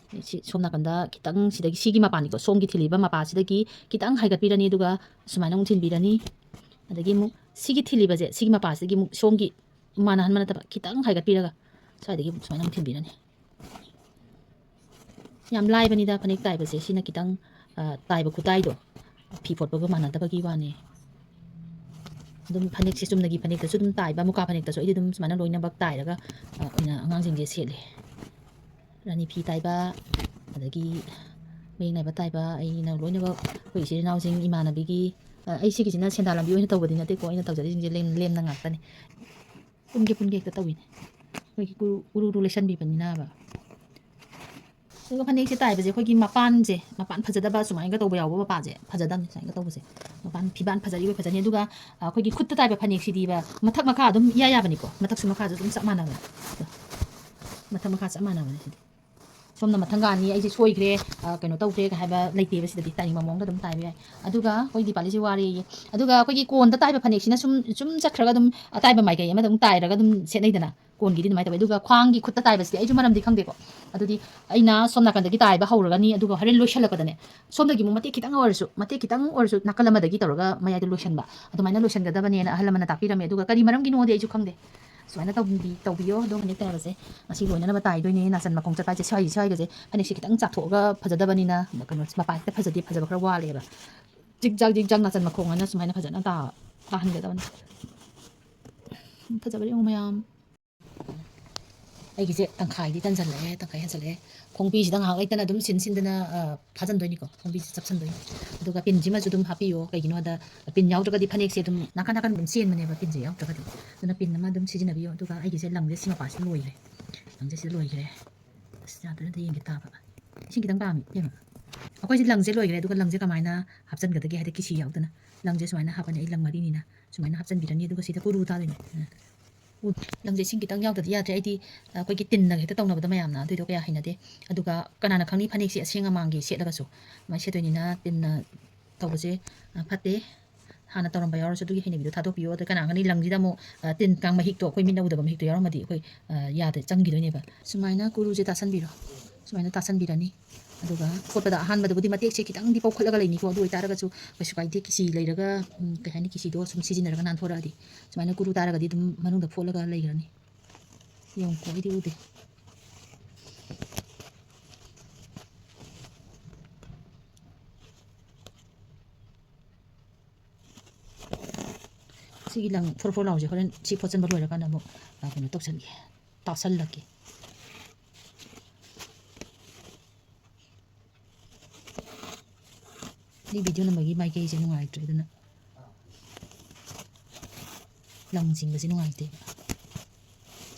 ꯁꯤ ꯁꯣꯝ ꯅꯥꯀꯟꯗ ꯈꯤꯇꯪ ꯁꯤꯗꯒꯤ, ꯁꯤꯒꯤ ꯃꯄꯥꯅꯤꯀꯣ, ꯁꯣꯝꯒꯤ ꯊꯤꯜꯂꯤꯕ ꯃꯄꯥꯁꯤꯗꯒꯤ ꯈꯤꯇꯪ ꯍꯥꯏꯒꯠꯄꯤꯔꯅꯤ, ꯑꯗꯨꯒ ꯁꯨꯃꯥꯏꯅ ꯑꯃꯨꯛ ꯊꯤꯟꯕꯤꯔꯅꯤ꯫ ꯑꯗꯒꯤ ꯑꯃꯨꯛ ꯁꯤꯒꯤ ꯊꯤꯜꯂꯤꯕꯁꯦ, ꯁꯤꯒꯤ ꯃꯄꯥꯁꯤꯗꯒꯤ ꯑꯃꯨꯛ ꯁꯣꯝꯒꯤ ꯃꯥꯟꯅꯍꯟꯕ ꯅꯠꯇꯕ, ꯈꯤꯇꯪ ꯍꯥꯏꯒꯠꯄꯤꯔꯒ ꯁ꯭ꯋꯥꯏꯗꯒꯤ ꯑꯃꯨꯛ ꯁꯨꯃꯥꯏꯅ ꯑꯃꯨꯛ ꯊꯤꯟꯕꯤꯔꯅꯤ꯫ ꯌꯥꯝ ꯂꯥꯏꯕꯅꯤꯗ ꯐꯅꯦꯛ ꯇꯥꯏꯕꯁꯦ꯫ ꯁꯤꯅ ꯈꯤꯇꯪ, ꯑ, ꯇꯥꯏꯕ ꯈꯨꯇꯥꯏꯗꯣ ꯐꯤ ꯐꯣꯠꯄꯒ ꯃꯥꯟꯅꯗꯕꯒꯤ ꯋꯥꯅꯤ꯫ ꯑꯗꯨꯝ ꯐꯅꯦꯛꯁꯦ ꯆꯨꯝꯅꯒꯤ ꯐꯅꯦꯛꯇꯁꯨ ꯑꯗꯨꯝ ꯇꯥꯏꯕ, ꯃꯨꯀꯥ ꯐꯅꯦꯛꯇꯁꯨ ꯑꯩꯗꯤ ꯑꯗꯨꯝ ꯁꯨꯃꯥꯏꯅ ꯂꯣꯏꯅꯃꯛ ꯇꯥꯏꯔꯒ, ꯑ, ꯑꯣꯏꯅ ꯑꯉꯥꯡꯁꯤꯡꯁꯦ ꯁꯦꯠꯂꯦ꯫ ꯔꯥꯅꯤ ꯐꯤ ꯇꯥꯏꯕ, ꯑꯗꯒꯤ ꯃꯌꯦꯛ ꯅꯥꯏꯕ ꯇꯥꯏꯕ, ꯑꯩꯅ ꯂꯣꯏꯅꯃꯛ ꯑꯩꯈꯣꯏ ꯏꯆꯤꯜ ꯏꯅꯥꯎꯁꯤꯡ, ꯏꯃꯥꯟꯅꯕꯤꯒꯤ, ꯑ, ꯑꯩ ꯁꯤꯒꯤꯁꯤꯅ ꯁꯦꯟꯗꯥꯟ ꯂꯝꯕꯤ ꯑꯣꯏꯅ ꯇꯧꯕꯗꯤ ꯅꯠꯇꯦꯀꯣ, ꯑꯩꯅ ꯇꯧꯖꯔꯤꯁꯤꯡꯁꯦ ꯂꯦꯝ-, ꯂꯦꯝꯅ ꯉꯥꯛꯇꯅꯤ꯫ ꯄꯨꯟꯒꯦ ꯄꯨꯟꯒꯦ ꯍꯦꯛꯇ ꯇꯧꯏꯅꯦ꯫ ꯑꯩꯈꯣꯏꯒꯤ ꯎꯔꯨ, ꯎꯔꯨ ꯎꯔꯨ ꯂꯩꯁꯟꯕꯤꯕꯅꯤꯅꯕ꯫ ꯑꯗꯨꯒ ꯐꯅꯦꯛꯁꯦ ꯇꯥꯏꯕꯁꯦ ꯑꯩꯈꯣꯏꯒꯤ ꯃꯄꯥꯟꯁꯦ, ꯃꯄꯥꯟ ꯐꯖꯗꯕ ꯁꯨꯃꯥꯏꯅꯒ ꯇꯧꯕ ꯌꯥꯎꯕ ꯃꯄꯥꯁꯦ ꯐꯖꯗꯕꯅꯤ, ꯁꯨꯃꯥꯏꯅ ꯇꯧꯕꯁꯦ꯫ ꯃꯄꯥꯟ ꯐꯤꯕꯥꯟ ꯐꯖꯔꯤꯕ ꯐꯖꯅꯤ꯫ ꯑꯗꯨꯒ, ꯑ, ꯑꯩꯈꯣꯏꯒꯤ ꯈꯨꯠꯇ ꯇꯥꯏꯕ ꯐꯅꯦꯛꯁꯤꯗꯤꯕ ꯃꯊꯛ ꯃꯈꯥ ꯑꯗꯨꯝ ꯏꯌꯥ ꯌꯥꯕꯅꯤꯀꯣ, ꯃꯊꯛꯁꯨ ꯃꯈꯥꯁꯨ ꯑꯗꯨꯝ ꯆꯞ ꯃꯥꯟꯅꯕꯅꯤ꯫ ꯃꯊꯛ ꯃꯈꯥ ꯆꯞ ꯃꯥꯟꯅꯕꯅꯤ ꯁꯤꯗꯤ꯫ ꯁꯣꯝꯅ ꯃꯊꯪꯒ ꯑꯅꯤ ꯑꯩꯁꯦ ꯁꯣꯏꯈ꯭ꯔꯦ, ꯑ, ꯀꯩꯅꯣ ꯇꯧꯈ꯭ꯔꯦ ꯍꯥꯏꯕ ꯂꯩꯇꯦꯕ, ꯁꯤꯗꯗꯤ ꯇꯥꯏꯅꯤꯡꯕ ꯃꯑꯣꯡꯗ ꯑꯗꯨꯝ ꯇꯥꯏꯕ ꯌꯥꯏ꯫ ꯑꯗꯨꯒ ꯑꯩꯈꯣꯏ ꯗꯤꯄꯥꯂꯤꯁꯤ ꯋꯥꯔꯦꯌꯦ꯫ ꯑꯗꯨꯒ ꯑꯩꯈꯣꯏꯒꯤ ꯀꯣꯟꯗ ꯇꯥꯏꯕ ꯐꯅꯦꯛꯁꯤꯅ ꯁꯨꯝ, ꯁꯨꯝ ꯆꯠꯈ꯭ꯔꯒ ꯑꯗꯨꯝ ꯑꯇꯥꯏꯕ ꯃꯥꯏꯀꯩ ꯑꯃꯗ ꯑꯗꯨꯝ ꯇꯥꯏꯔꯒ ꯑꯗꯨꯝ ꯁꯦꯠꯅꯩꯗꯅ꯫ ꯀꯣꯟꯒꯤꯗꯤ ꯑꯗꯨꯃꯥꯏꯅ ꯇꯧꯋꯦ꯫ ꯑꯗꯨꯒ ꯈ꯭ꯋꯥꯡꯒꯤ ꯈꯨꯠꯇ ꯇꯥꯏꯕꯁꯤꯗꯤ ꯑꯩꯁꯨ ꯃꯔꯝꯗꯤ ꯈꯪꯗꯦꯀꯣ꯫ ꯑꯗꯨꯗꯤ ꯑꯩꯅ ꯁꯣꯝ ꯅꯥꯀꯟꯗꯒꯤ ꯇꯥꯏꯕ ꯍꯧꯔꯒꯅꯤ, ꯑꯗꯨꯒ ꯍꯣꯔꯦꯟ ꯂꯣꯏꯁꯜꯂꯛꯄꯗꯅꯦ, ꯁꯣꯝꯗꯒꯤ ꯑꯃꯨꯛ ꯃꯇꯦꯛ ꯈꯤꯇꯪ ꯑꯣꯏꯔꯁꯨ, ꯃꯇꯦꯛ ꯈꯤꯇꯪ ꯑꯣꯏꯔꯁꯨ ꯅꯥꯀꯜ ꯑꯃꯗꯒꯤ ꯇꯧꯔꯒ ꯃꯌꯥꯏꯗ ꯂꯣꯏꯁꯟꯕ, ꯑꯗꯨꯃꯥꯏꯅ ꯂꯣꯏꯁꯟꯒꯗꯕꯅꯦꯅ ꯑꯍꯜ ꯑꯃꯅ ꯇꯥꯛꯄꯤꯔꯝꯃꯦ꯫ ꯑꯗꯨꯒ ꯀꯔꯤ ꯃꯔꯝꯒꯤꯅꯣꯗꯤ ꯑꯩꯁꯨ ꯈꯪꯗꯦ꯫ ꯁꯨꯃꯥꯏꯅ ꯇꯧꯕꯤ-, ꯇꯧꯕꯤꯌꯣ꯫ ꯑꯗꯣ ꯐꯅꯦꯛ ꯇꯥꯏꯕꯁꯦ ꯉꯁꯤ ꯂꯣꯏꯅꯅꯕ ꯇꯥꯏꯗꯣꯏꯅꯦ꯫ ꯅꯥꯆꯟ ꯃꯈꯣꯡ ꯆꯠꯄ ꯍꯥꯏꯁꯦ ꯁ꯭ꯋꯥꯏ-, ꯁ꯭ꯋꯥꯏꯒꯁꯦ ꯐꯅꯦꯛꯁꯦ ꯈꯤꯇꯪ ꯆꯥꯊꯣꯛꯑꯒ ꯐꯖꯗꯕꯅꯤꯅ, ꯀꯩꯅꯣ, ꯃꯄꯥꯟ ꯍꯦꯛꯇ ꯐꯖꯗꯦ, ꯐꯖꯕ ꯈꯔ ꯋꯥꯠꯂꯦꯕ꯫ ꯖꯤꯛ ꯖꯥꯛ, ꯖꯤꯛ ꯖꯥꯛ ꯅꯥꯆꯟ ꯃꯈꯣꯡ ꯍꯥꯏꯅ ꯁꯨꯃꯥꯏꯅ ꯐꯖꯅ ꯇꯥ-, ꯇꯥꯍꯟꯒꯗꯕꯅꯤ꯫ ꯐꯖꯕ꯭ꯔꯥ ꯌꯦꯡꯉꯨ ꯃꯌꯥꯝ꯫ ꯑꯩꯒꯤꯁꯦ ꯇꯪꯈꯥꯏꯗꯤ ꯇꯟꯁꯤꯜꯂꯛꯑꯦ, ꯇꯪꯈꯥꯏ ꯍꯦꯟꯖꯜꯂꯛꯑꯦ꯫ ꯈꯣꯡꯕꯤꯁꯤꯗ ꯉꯥꯏꯍꯥꯛ ꯂꯩꯇꯅ ꯑꯗꯨꯝ ꯁꯤꯟ ꯁꯤꯟꯗꯅ, ꯑ, ꯐꯥꯖꯟꯗꯣꯏꯅꯤꯀꯣ, ꯈꯣꯡꯕꯤꯁꯦ ꯆꯞꯁꯟꯗꯣꯏꯅꯤ꯫ ꯑꯗꯨꯒ ꯄꯤꯟꯁꯤꯃꯁꯨ ꯑꯗꯨꯝ ꯍꯥꯞꯄꯤꯌꯣ, ꯀꯩꯒꯤꯅꯣ ꯍꯥꯏꯗ ꯄꯤꯟ ꯌꯥꯎꯗ꯭ꯔꯒꯗꯤ ꯐꯅꯦꯛꯁꯦ ꯑꯗꯨꯝ ꯅꯥꯀꯟ ꯅꯥꯀꯟ ꯑꯗꯨꯝ ꯆꯦꯟꯕꯅꯦꯕ, ꯄꯤꯟꯁꯦ ꯌꯥꯎꯗ꯭ꯔꯒꯗꯤ꯫ ꯑꯗꯨꯅ ꯄꯤꯟ ꯑꯃ ꯑꯗꯨꯝ ꯁꯤꯖꯤꯟꯅꯕꯤꯌꯣ꯫ ꯑꯗꯨꯒ ꯑꯩꯒꯤꯁꯦ ꯂꯪꯁꯦ ꯁꯤ ꯃꯄꯥꯁꯤꯗ ꯂꯣꯏꯈ꯭ꯔꯦ, ꯂꯪꯁꯦ ꯁꯤꯗ ꯂꯣꯏꯈ꯭ꯔꯦ꯫ ꯑꯁ, ꯌꯥꯗ꯭ꯔꯒꯗꯤ ꯌꯦꯡꯒꯦ ꯇꯥꯕ꯫ ꯏꯁꯤꯡ ꯈꯤꯇꯪ ꯄꯥꯝꯃꯤ, ꯏꯕꯦꯝꯃ꯫ ꯑꯩꯈꯣꯏꯁꯦ ꯂꯪꯁꯦ ꯂꯣꯏꯈ꯭ꯔꯦ, ꯑꯗꯨꯒ ꯂꯪꯁꯦ ꯀꯃꯥꯏꯅ ꯍꯥꯞꯆꯤꯟꯒꯗꯒꯦ ꯍꯥꯏꯗꯤ ꯀꯤꯁꯤ ꯌꯥꯎꯗꯅ꯫ ꯂꯪꯁꯦ ꯁꯨꯃꯥꯏꯅ ꯍꯥꯞꯄꯅꯤ, ꯑꯩ ꯂꯪ ꯃꯔꯤꯅꯤꯅ ꯁꯨꯃꯥꯏꯅ ꯍꯥꯞꯆꯤꯟꯕꯤꯔꯅꯤ, ꯑꯗꯨꯒ ꯁꯤꯗ ꯀꯨꯔꯨ ꯇꯥꯗꯣꯏꯅꯦ꯫ ꯎ, ꯂꯪꯁꯦ ꯏꯁꯤꯡ ꯈꯤꯇꯪ ꯌꯥꯎꯗ꯭ꯔꯗꯤ ꯌꯥꯗ꯭ꯔꯦ꯫ ꯑꯩꯗꯤ, ꯑ, ꯑꯩꯈꯣꯏꯒꯤ ꯇꯤꯟꯅꯒ ꯍꯦꯛꯇ ꯇꯧꯅꯕꯗꯣ ꯃꯌꯥꯝꯅ, ꯑꯗꯨꯏꯗꯣ ꯀꯌꯥ ꯍꯩꯅꯗꯦ꯫ ꯑꯗꯨꯒ ꯀꯅꯥꯅ ꯈꯪꯅꯤ ꯐꯅꯦꯛꯁꯦ ꯑꯁꯦꯡ ꯑꯃꯥꯡꯒꯤ ꯁꯦꯠꯂꯒꯁꯨ꯫ ꯑꯗꯨꯃꯥꯏꯅ ꯁꯦꯠꯇꯣꯏꯅꯤꯅ ꯇꯤꯟꯅ ꯇꯧꯕꯁꯦ, ꯑ, ꯐꯠꯇꯦ꯫ ꯍꯥꯟꯅ ꯇꯧꯔꯝꯕ ꯌꯥꯎꯔꯁꯨ ꯑꯗꯨꯒꯤ ꯍꯩꯅꯕꯤꯗꯣ ꯊꯥꯗꯣꯛꯄꯤꯌꯣ꯫ ꯑꯗꯣ ꯀꯅꯥ ꯈꯪꯅꯤ ꯂꯪꯁꯤꯗ ꯑꯃꯨꯛ, ꯑ, ꯇꯤꯟ ꯀꯥꯡ ꯃꯍꯤꯛꯇꯣ, ꯑꯩꯈꯣꯏ ꯃꯤꯠꯅ ꯎꯗꯕ ꯃꯍꯤꯛꯇꯣ ꯌꯥꯎꯔꯝꯃꯗꯤ ꯑꯩꯈꯣꯏ, ꯑ, ꯌꯥꯗ ꯆꯪꯈꯤꯗꯣꯏꯅꯦꯕ꯫ ꯁꯨꯃꯥꯏꯅ ꯀꯨꯔꯨꯁꯦ ꯇꯥꯁꯟꯕꯤꯔꯣ꯫ ꯁꯨꯃꯥꯏꯅ ꯇꯥꯁꯟꯕꯤꯔꯅꯤ꯫ ꯑꯗꯨꯒ ꯀꯣꯠꯄꯗ ꯑꯍꯥꯟꯕꯗꯕꯨꯗꯤ ꯃꯇꯦꯛꯁꯦ ꯈꯤꯇꯪꯗꯤ ꯄꯧꯈꯠꯂꯒ ꯂꯩꯅꯤꯀꯣ꯫ ꯑꯗꯨ ꯑꯣꯏꯇꯥꯔꯒꯁꯨ ꯀꯩꯁꯨ ꯀꯥꯏꯗꯦ, ꯀꯤꯁꯤ ꯂꯩꯔꯒ, ꯎꯝ, ꯀꯩ ꯍꯥꯏꯅꯤ, ꯀꯤꯁꯤꯗꯣ ꯁꯨꯝ ꯁꯤꯖꯤꯟꯅꯔꯒ ꯅꯥꯟꯊꯣꯔꯛꯑꯗꯤ꯫ ꯁꯨꯃꯥꯏꯅ ꯀꯨꯔꯨ ꯇꯥꯔꯒꯗꯤ ꯑꯗꯨꯝ ꯃꯅꯨꯡꯗ ꯐꯣꯠꯂꯒ ꯂꯩꯈ꯭ꯔꯅꯤ꯫ ꯌꯦꯡꯉꯨꯀꯣ, ꯑꯩꯗꯤ ꯎꯗꯦ꯫ ꯁꯤꯒꯤ ꯂꯪ ꯐꯣꯔ ꯐꯣꯔ ꯂꯥꯎꯁꯦ ꯍꯣꯔꯦꯟ ꯁꯤ ꯐꯣꯠꯆꯟꯕ ꯂꯣꯏꯔꯀꯥꯟꯗ ꯑꯃꯨꯛ, ꯑ, ꯀꯩꯅꯣ ꯇꯧꯁꯟꯒꯦ, ꯇꯥꯁꯜꯂꯛꯀꯦ꯫ ꯑꯩ ꯚꯤꯗꯤꯑꯣ ꯅꯝꯕꯒꯤ ꯃꯥꯏꯀꯩꯁꯦ ꯅꯨꯡꯉꯥꯏꯇ꯭ꯔꯦ, ꯑꯗꯨꯅ ꯂꯪ ꯆꯤꯡꯕꯁꯦ ꯅꯨꯡꯉꯥꯏꯇꯦꯕ꯫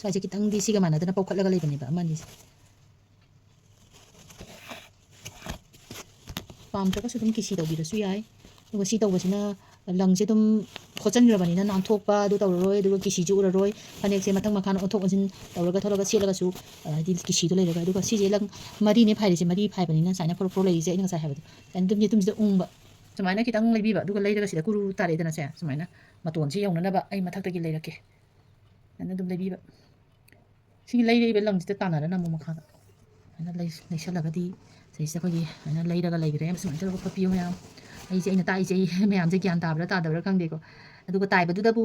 ꯁ꯭ꯋꯥꯏꯁꯦ ꯈꯤꯇꯪꯗꯤ ꯁꯤꯒ ꯃꯥꯟꯅꯗꯅ ꯄꯧꯈꯠꯂꯒ ꯂꯩꯕꯅꯦꯕ, ꯑꯃꯅꯤꯁꯦ꯫ ꯄꯥꯝꯗ꯭ꯔꯒꯁꯨ ꯑꯗꯨꯝ ꯀꯤꯁꯤ ꯇꯧꯕꯤꯔꯁꯨ ꯌꯥꯏ꯫ ꯑꯗꯨꯒ ꯁꯤ ꯇꯧꯕꯁꯤꯅ ꯂꯪꯁꯦ ꯑꯗꯨꯝ ꯈꯣꯠꯆꯟꯈ꯭ꯔꯕꯅꯤꯅ ꯅꯥꯟꯊꯣꯛꯄ ꯑꯗꯨ ꯇꯧꯔꯔꯣꯏ꯫ ꯑꯗꯨꯒ ꯀꯤꯁꯤꯁꯨ ꯎꯔꯔꯣꯏ꯫ ꯐꯅꯦꯛꯁꯦ ꯃꯊꯪ ꯃꯈꯥ ꯑꯣꯟꯊꯣꯛ ꯑꯣꯟꯁꯤꯟ ꯇꯧꯔꯒ ꯊꯣꯛꯂꯒ ꯁꯦꯠꯂꯒꯁꯨ, ꯑ, ꯍꯥꯏꯗꯤ ꯀꯤꯁꯤꯗꯣ ꯂꯩꯔꯔꯣꯏ꯫ ꯑꯗꯨꯒ ꯁꯤꯁꯦ ꯂꯪ ꯃꯔꯤꯅꯦ ꯐꯥꯏꯔꯤꯁꯦ, ꯃꯔꯤ ꯐꯥꯏꯕꯅꯤꯅ ꯁꯨꯃꯥꯏꯅ ꯐꯣꯔꯣ ꯐꯣꯔꯣ ꯂꯩꯔꯤꯁꯦ ꯑꯩꯅ ꯉꯁꯥꯏ ꯍꯥꯏꯕꯗꯣ꯫ ꯑꯗꯨꯝ ꯌꯦꯇꯨꯝꯁꯤꯗ ꯎꯪꯕ꯫ ꯁꯨꯃꯥꯏꯅ ꯈꯤꯇꯪ ꯂꯩꯕꯤꯕ, ꯑꯗꯨꯒ ꯂꯩꯔꯒ ꯁꯤꯗ ꯀꯨꯔꯨ ꯇꯥꯔꯛꯑꯦꯗꯅ ꯁꯦ꯫ ꯁꯨꯃꯥꯏꯅ ꯃꯇꯣꯟꯁꯦ ꯌꯧꯅꯅꯕ ꯑꯩ ꯃꯊꯛꯇꯒꯤ ꯂꯩꯔꯛꯀꯦ꯫ ꯁꯨꯃꯥꯏꯅ ꯑꯗꯨꯝ ꯂꯩꯕꯤꯕ꯫ ꯁꯤꯒꯤ ꯂꯩꯔꯛꯏꯕ ꯂꯪꯁꯤꯗ ꯇꯥꯟꯅꯔ ꯅꯝꯃꯨ ꯃꯈꯥꯗ꯫ ꯁꯨꯃꯥꯏꯅ ꯂꯩ-, ꯂꯩꯁꯜꯂꯒꯗꯤ ꯁꯤꯁꯤꯗ ꯑꯩꯈꯣꯏꯒꯤ ꯁꯨꯃꯥꯏꯅ ꯂꯩꯔꯒ ꯂꯩꯈ꯭ꯔꯦ꯫ ꯁꯨꯃꯥꯏꯅ ꯇꯧꯔꯒ ꯐꯣꯠꯄꯤꯌꯨ ꯃꯌꯥꯝ꯫ ꯑꯩꯁꯦ ꯑꯩꯅ ꯇꯥꯛꯏꯁꯦ ꯑꯩ ꯃꯌꯥꯝꯁꯦ ꯒ꯭ꯌꯥꯟ ꯇꯥꯕ꯭ꯔꯥ ꯇꯥꯗꯕ꯭ꯔꯥ ꯈꯪꯗꯦꯀꯣ꯫ ꯑꯗꯨꯒ ꯇꯥꯏꯕꯗꯨꯗꯕꯨ,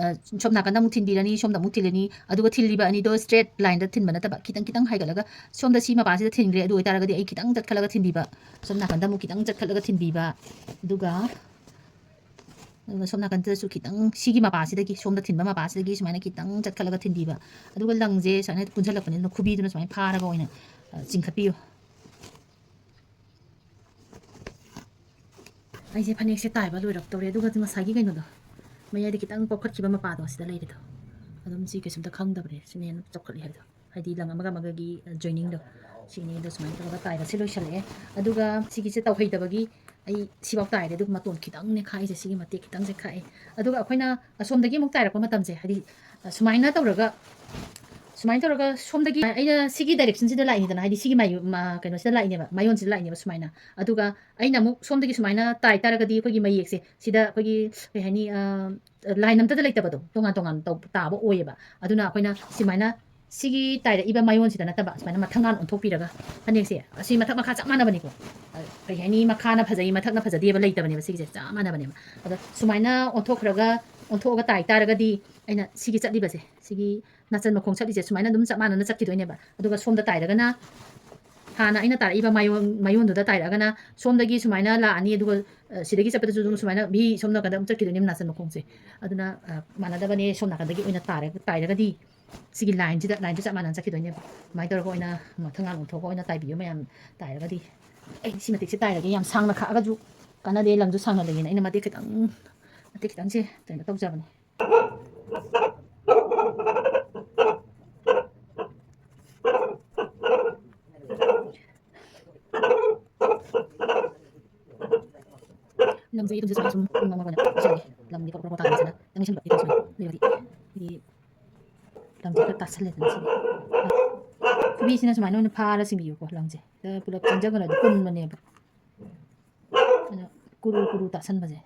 ꯑ, ꯁꯣꯝ ꯅꯥꯀꯟꯗ ꯑꯃꯨꯛ ꯊꯤꯟꯕꯤꯔꯅꯤ, ꯁꯣꯝꯗ ꯑꯃꯨꯛ ꯊꯤꯜꯂꯅꯤ꯫ ꯑꯗꯨꯒ ꯊꯤꯜꯂꯤꯕ ꯑꯅꯤꯗꯣ straight lineꯗ ꯊꯤꯟꯕ ꯅꯠꯇꯕ, ꯈꯤꯇꯪ ꯈꯤꯇꯪ ꯍꯥꯏꯒꯠꯂꯒ ꯁꯣꯝꯗ ꯁꯤ ꯃꯄꯥꯁꯤꯗ ꯊꯤꯟꯈ꯭ꯔꯦ꯫ ꯑꯗꯨ ꯑꯣꯏꯇꯥꯔꯒꯗꯤ ꯑꯩ ꯈꯤꯇꯪ ꯆꯠꯈꯠꯂꯒ ꯊꯤꯟꯕꯤꯕ, ꯁꯣꯝ ꯅꯥꯀꯟꯗ ꯑꯃꯨꯛ ꯈꯤꯇꯪ ꯆꯠꯈꯠꯂꯒ ꯊꯤꯟꯕꯤꯕ꯫ ꯑꯗꯨꯒ ꯑꯗꯨꯒ ꯁꯣꯝ ꯅꯥꯀꯟꯗꯁꯨ ꯈꯤꯇꯪ ꯁꯤꯒꯤ ꯃꯄꯥꯁꯤꯗꯒꯤ, ꯁꯣꯝꯗ ꯊꯤꯟꯕ ꯃꯄꯥꯁꯤꯗꯒꯤ ꯁꯨꯃꯥꯏꯅ ꯈꯤꯇꯪ ꯆꯠꯈꯠꯂꯒ ꯊꯤꯟꯕꯤꯕ꯫ ꯑꯗꯨꯒ ꯂꯪꯁꯦ ꯁꯨꯃꯥꯏꯅ ꯄꯨꯟꯁꯤꯜꯂꯛꯄꯅꯤꯅ ꯈꯨꯕꯤꯗꯨꯅ ꯁꯨꯃꯥꯏꯅ ꯐꯥꯔꯒ ꯑꯣꯏꯅ, ꯑ, ꯆꯤꯡꯈꯠꯄꯤꯌꯨ꯫ ꯑꯩꯁꯦ ꯐꯅꯦꯛꯁꯦ ꯇꯥꯏꯕ ꯂꯣꯏꯔꯛꯇꯧꯔꯦ꯫ ꯑꯗꯨꯒ ꯉꯁꯥꯏꯒꯤ ꯀꯩꯅꯣꯗꯣ, ꯃꯌꯥꯏꯗ ꯈꯤꯇꯪ ꯄꯣꯞꯈꯠꯈꯤꯕ ꯃꯄꯥꯗꯣ ꯁꯤꯗ ꯂꯩꯔꯦꯗꯣ꯫ ꯑꯗꯨꯝ ꯁꯤ ꯀꯩꯁꯨꯝꯇ ꯈꯪꯗꯕꯅꯦ꯫ ꯁꯤꯅ ꯍꯦꯟꯅ ꯆꯥꯎꯈꯠꯂꯤ ꯍꯥꯏꯕꯗꯣ꯫ ꯍꯥꯏꯗꯤ ꯂꯪ ꯑꯃꯒ ꯑꯃꯒꯒꯤ joiningꯗꯣ꯫ ꯁꯤꯅꯤ꯫ ꯑꯗꯣ ꯁꯨꯃꯥꯏꯅ ꯇꯧꯔꯒ ꯇꯥꯏꯕꯁꯦ ꯂꯣꯏꯁꯤꯜꯂꯛꯑꯦ꯫ ꯑꯗꯨꯒ ꯁꯤꯒꯤꯁꯦ ꯇꯧꯍꯩꯇꯕꯒꯤ ꯑꯩ ꯁꯤꯐꯥꯎ ꯇꯥꯏꯔꯦ꯫ ꯑꯗꯨꯒ ꯃꯇꯣꯟ ꯈꯤꯇꯪꯅꯦ ꯈꯥꯛꯏꯁꯦ, ꯁꯤꯒꯤ ꯃꯇꯦꯛ ꯈꯤꯇꯪꯁꯦ ꯈꯥꯛꯑꯦ꯫ ꯑꯗꯨꯒ ꯑꯩꯈꯣꯏꯅ ꯑꯁꯣꯝꯗꯒꯤ ꯑꯃꯨꯛ ꯇꯥꯏꯔꯛꯄ ꯃꯇꯝꯁꯦ, ꯍꯥꯏꯗꯤ, ꯑ, ꯁꯨꯃꯥꯏꯅ ꯇꯧꯔꯒ, ꯁꯨꯃꯥꯏꯅ ꯇꯧꯔꯒ ꯁꯣꯝꯗꯒꯤ ꯑꯩꯅ ꯁꯤꯒꯤ directionꯁꯤꯗ ꯂꯥꯛꯏꯅꯤꯗꯅ, ꯍꯥꯏꯗꯤ ꯁꯤꯒꯤ ꯃꯥꯏ-, ꯃ-, ꯀꯩꯅꯣꯁꯤꯗ ꯂꯥꯛꯏꯅꯦꯕ, ꯃꯥꯏꯌꯣꯟꯁꯤꯗ ꯂꯥꯛꯏꯅꯦꯕ ꯁꯨꯃꯥꯏꯅ꯫ ꯑꯗꯨꯒ ꯑꯩꯅ ꯑꯃꯨꯛ ꯁꯣꯝꯗꯒꯤ ꯁꯨꯃꯥꯏꯅ ꯇꯥꯏ ꯇꯥꯔꯒꯗꯤ ꯑꯩꯈꯣꯏꯒꯤ ꯃꯌꯦꯛꯁꯦ ꯁꯤꯗ ꯑꯩꯈꯣꯏꯒꯤ, ꯀꯩ ꯍꯥꯏꯅꯤ, ꯑ, line ꯑꯝꯇꯗ ꯂꯩꯇꯕꯗꯣ, ꯇꯣꯉꯥꯟ ꯇꯣꯉꯥꯟ ꯇꯧ-, ꯇꯥꯕ ꯑꯣꯏꯌꯦꯕ꯫ ꯑꯗꯨꯅ ꯑꯩꯈꯣꯏꯅ ꯁꯨꯃꯥꯏꯅ ꯁꯤꯒꯤ ꯇꯥꯏꯔꯛꯏꯕ ꯃꯥꯏꯌꯣꯟꯁꯤꯗ ꯅꯠꯇꯕ, ꯁꯨꯃꯥꯏꯅ ꯃꯊꯪ ꯉꯥꯟ ꯑꯣꯟꯊꯣꯛꯄꯤꯔꯒ ꯐꯅꯦꯛꯁꯦ ꯑꯁꯤ ꯃꯊꯛ ꯃꯈꯥ ꯆꯞ ꯃꯥꯟꯅꯕꯅꯤꯀꯣ꯫ ꯑ, ꯀꯩ ꯍꯥꯏꯅꯤ, ꯃꯈꯥꯅ ꯐꯖꯩ, ꯃꯊꯛꯅ ꯐꯖꯗꯦꯕ ꯂꯩꯇꯕꯅꯦꯕ ꯁꯤꯒꯤꯁꯦ, ꯆꯞ ꯃꯥꯟꯅꯕꯅꯦꯕ꯫ ꯑꯗ ꯁꯨꯃꯥꯏꯅ ꯑꯣꯟꯊꯣꯛꯈ꯭ꯔꯒ, ꯑꯣꯟꯊꯣꯛꯑꯒ ꯇꯥꯏ ꯇꯥꯔꯒꯗꯤ ꯑꯩꯅ ꯁꯤꯒꯤ ꯆꯠꯂꯤꯕꯁꯦ, ꯁꯤꯒꯤ ꯅꯥꯆꯟ ꯃꯈꯣꯡ ꯆꯠꯂꯤꯁꯦ ꯁꯨꯃꯥꯏꯅ ꯑꯗꯨꯝ ꯆꯞ ꯃꯥꯟꯅꯅ ꯆꯠꯈꯤꯗꯣꯏꯅꯦꯕ꯫ ꯑꯗꯨꯒ ꯁꯣꯝꯗ ꯇꯥꯏꯔꯒꯅ ꯍꯥꯟꯅ ꯑꯩꯅ ꯇꯥꯔꯛꯏꯕ ꯃꯥꯏꯌꯣꯟ-, ꯃꯥꯏꯌꯣꯟꯗꯨꯗ ꯇꯥꯏꯔꯛꯑꯒꯅ ꯁꯣꯝꯗꯒꯤ ꯁꯨꯃꯥꯏꯅ ꯂꯥꯛꯑꯅꯤ, ꯑꯗꯨꯒ, ꯑ, ꯁꯤꯗꯒꯤ ꯆꯠꯄꯗꯁꯨ ꯑꯗꯨꯝ ꯁꯨꯃꯥꯏꯅ ꯚꯤ ꯁꯣꯝ ꯅꯥꯀꯟꯗ ꯑꯃꯨꯛ ꯆꯠꯈꯤꯗꯣꯏꯅꯦꯕ ꯅꯥꯆꯟ ꯃꯈꯣꯡꯁꯦ꯫ ꯑꯗꯨꯅ, ꯑ, ꯃꯥꯟꯅꯗꯕꯅꯦ, ꯁꯣꯝ ꯅꯥꯀꯟꯗꯒꯤ ꯑꯣꯏꯅ ꯇꯥꯔꯦ-, ꯇꯥꯏꯔꯒꯗꯤ ꯁꯤꯒꯤ lineꯁꯤꯗ, lineꯁꯦ ꯆꯞ ꯃꯥꯟꯅꯅ ꯆꯠꯈꯤꯗꯣꯏꯅꯦꯕ꯫ ꯑꯗꯨꯃꯥꯏꯅ ꯇꯧꯔꯒ ꯑꯣꯏꯅ ꯃꯊꯪ ꯉꯥꯟ ꯑꯣꯟꯊꯣꯛꯑꯒ ꯑꯣꯏꯅ ꯇꯥꯏꯕꯤꯌꯨ ꯃꯌꯥꯝ ꯇꯥꯏꯔꯒꯗꯤ꯫ ꯑꯩ ꯁꯤ ꯃꯇꯤꯛꯁꯦ ꯇꯥꯏꯔꯒꯦ, ꯌꯥꯝ ꯁꯥꯡꯅ ꯈꯥꯛꯑꯒꯁꯨ ꯀꯥꯟꯅꯗꯦ, ꯂꯪꯁꯨ ꯁꯥꯡꯅ ꯂꯩꯌꯦꯅ ꯑꯩꯅ ꯃꯇꯦꯛ ꯈꯤꯇꯪ, ꯃꯇꯦꯛ ꯈꯤꯇꯪꯁꯦ ꯀꯩꯅꯣ ꯇꯧꯖꯕꯅꯦ꯫ ꯌꯦꯇꯨꯝꯁꯦ ꯁꯨꯃꯥꯏꯅ ꯁꯨꯝ ꯄꯨꯡ ꯑꯃ ꯑꯣꯏꯅ ꯄꯨꯁꯜꯂꯦ꯫ ꯂꯪꯗꯤ ꯀꯣꯔꯣ ꯀꯣꯔꯣ ꯇꯥꯗꯕꯁꯤꯅ ꯈꯤꯇꯪ ꯏꯁꯤꯡꯗꯣ ꯌꯦꯇꯨꯝ ꯁꯨꯃꯥꯏꯅ ꯂꯩꯔꯗꯤ ꯑꯩꯈꯣꯏꯒꯤ ꯂꯪꯁꯦ ꯈꯔ ꯇꯥꯁꯜꯂꯦꯗꯅ ꯁꯤꯗꯤ꯫ ꯈꯨꯕꯤꯁꯤꯅ ꯁꯨꯃꯥꯏꯅ ꯑꯣꯏꯅ ꯐꯥꯔ ꯆꯤꯡꯕꯤꯌꯨꯀꯣ꯫ ꯂꯪꯁꯦ ꯁꯤꯗ ꯄꯨꯂꯞ ꯆꯤꯡꯖꯒ꯭ꯔꯗꯤ ꯄꯨꯟꯕꯅꯦꯕ꯫ ꯑꯗꯨꯅ ꯀꯨꯔꯨ ꯀꯨꯔꯨ ꯇꯥꯁꯟꯕꯁꯦ,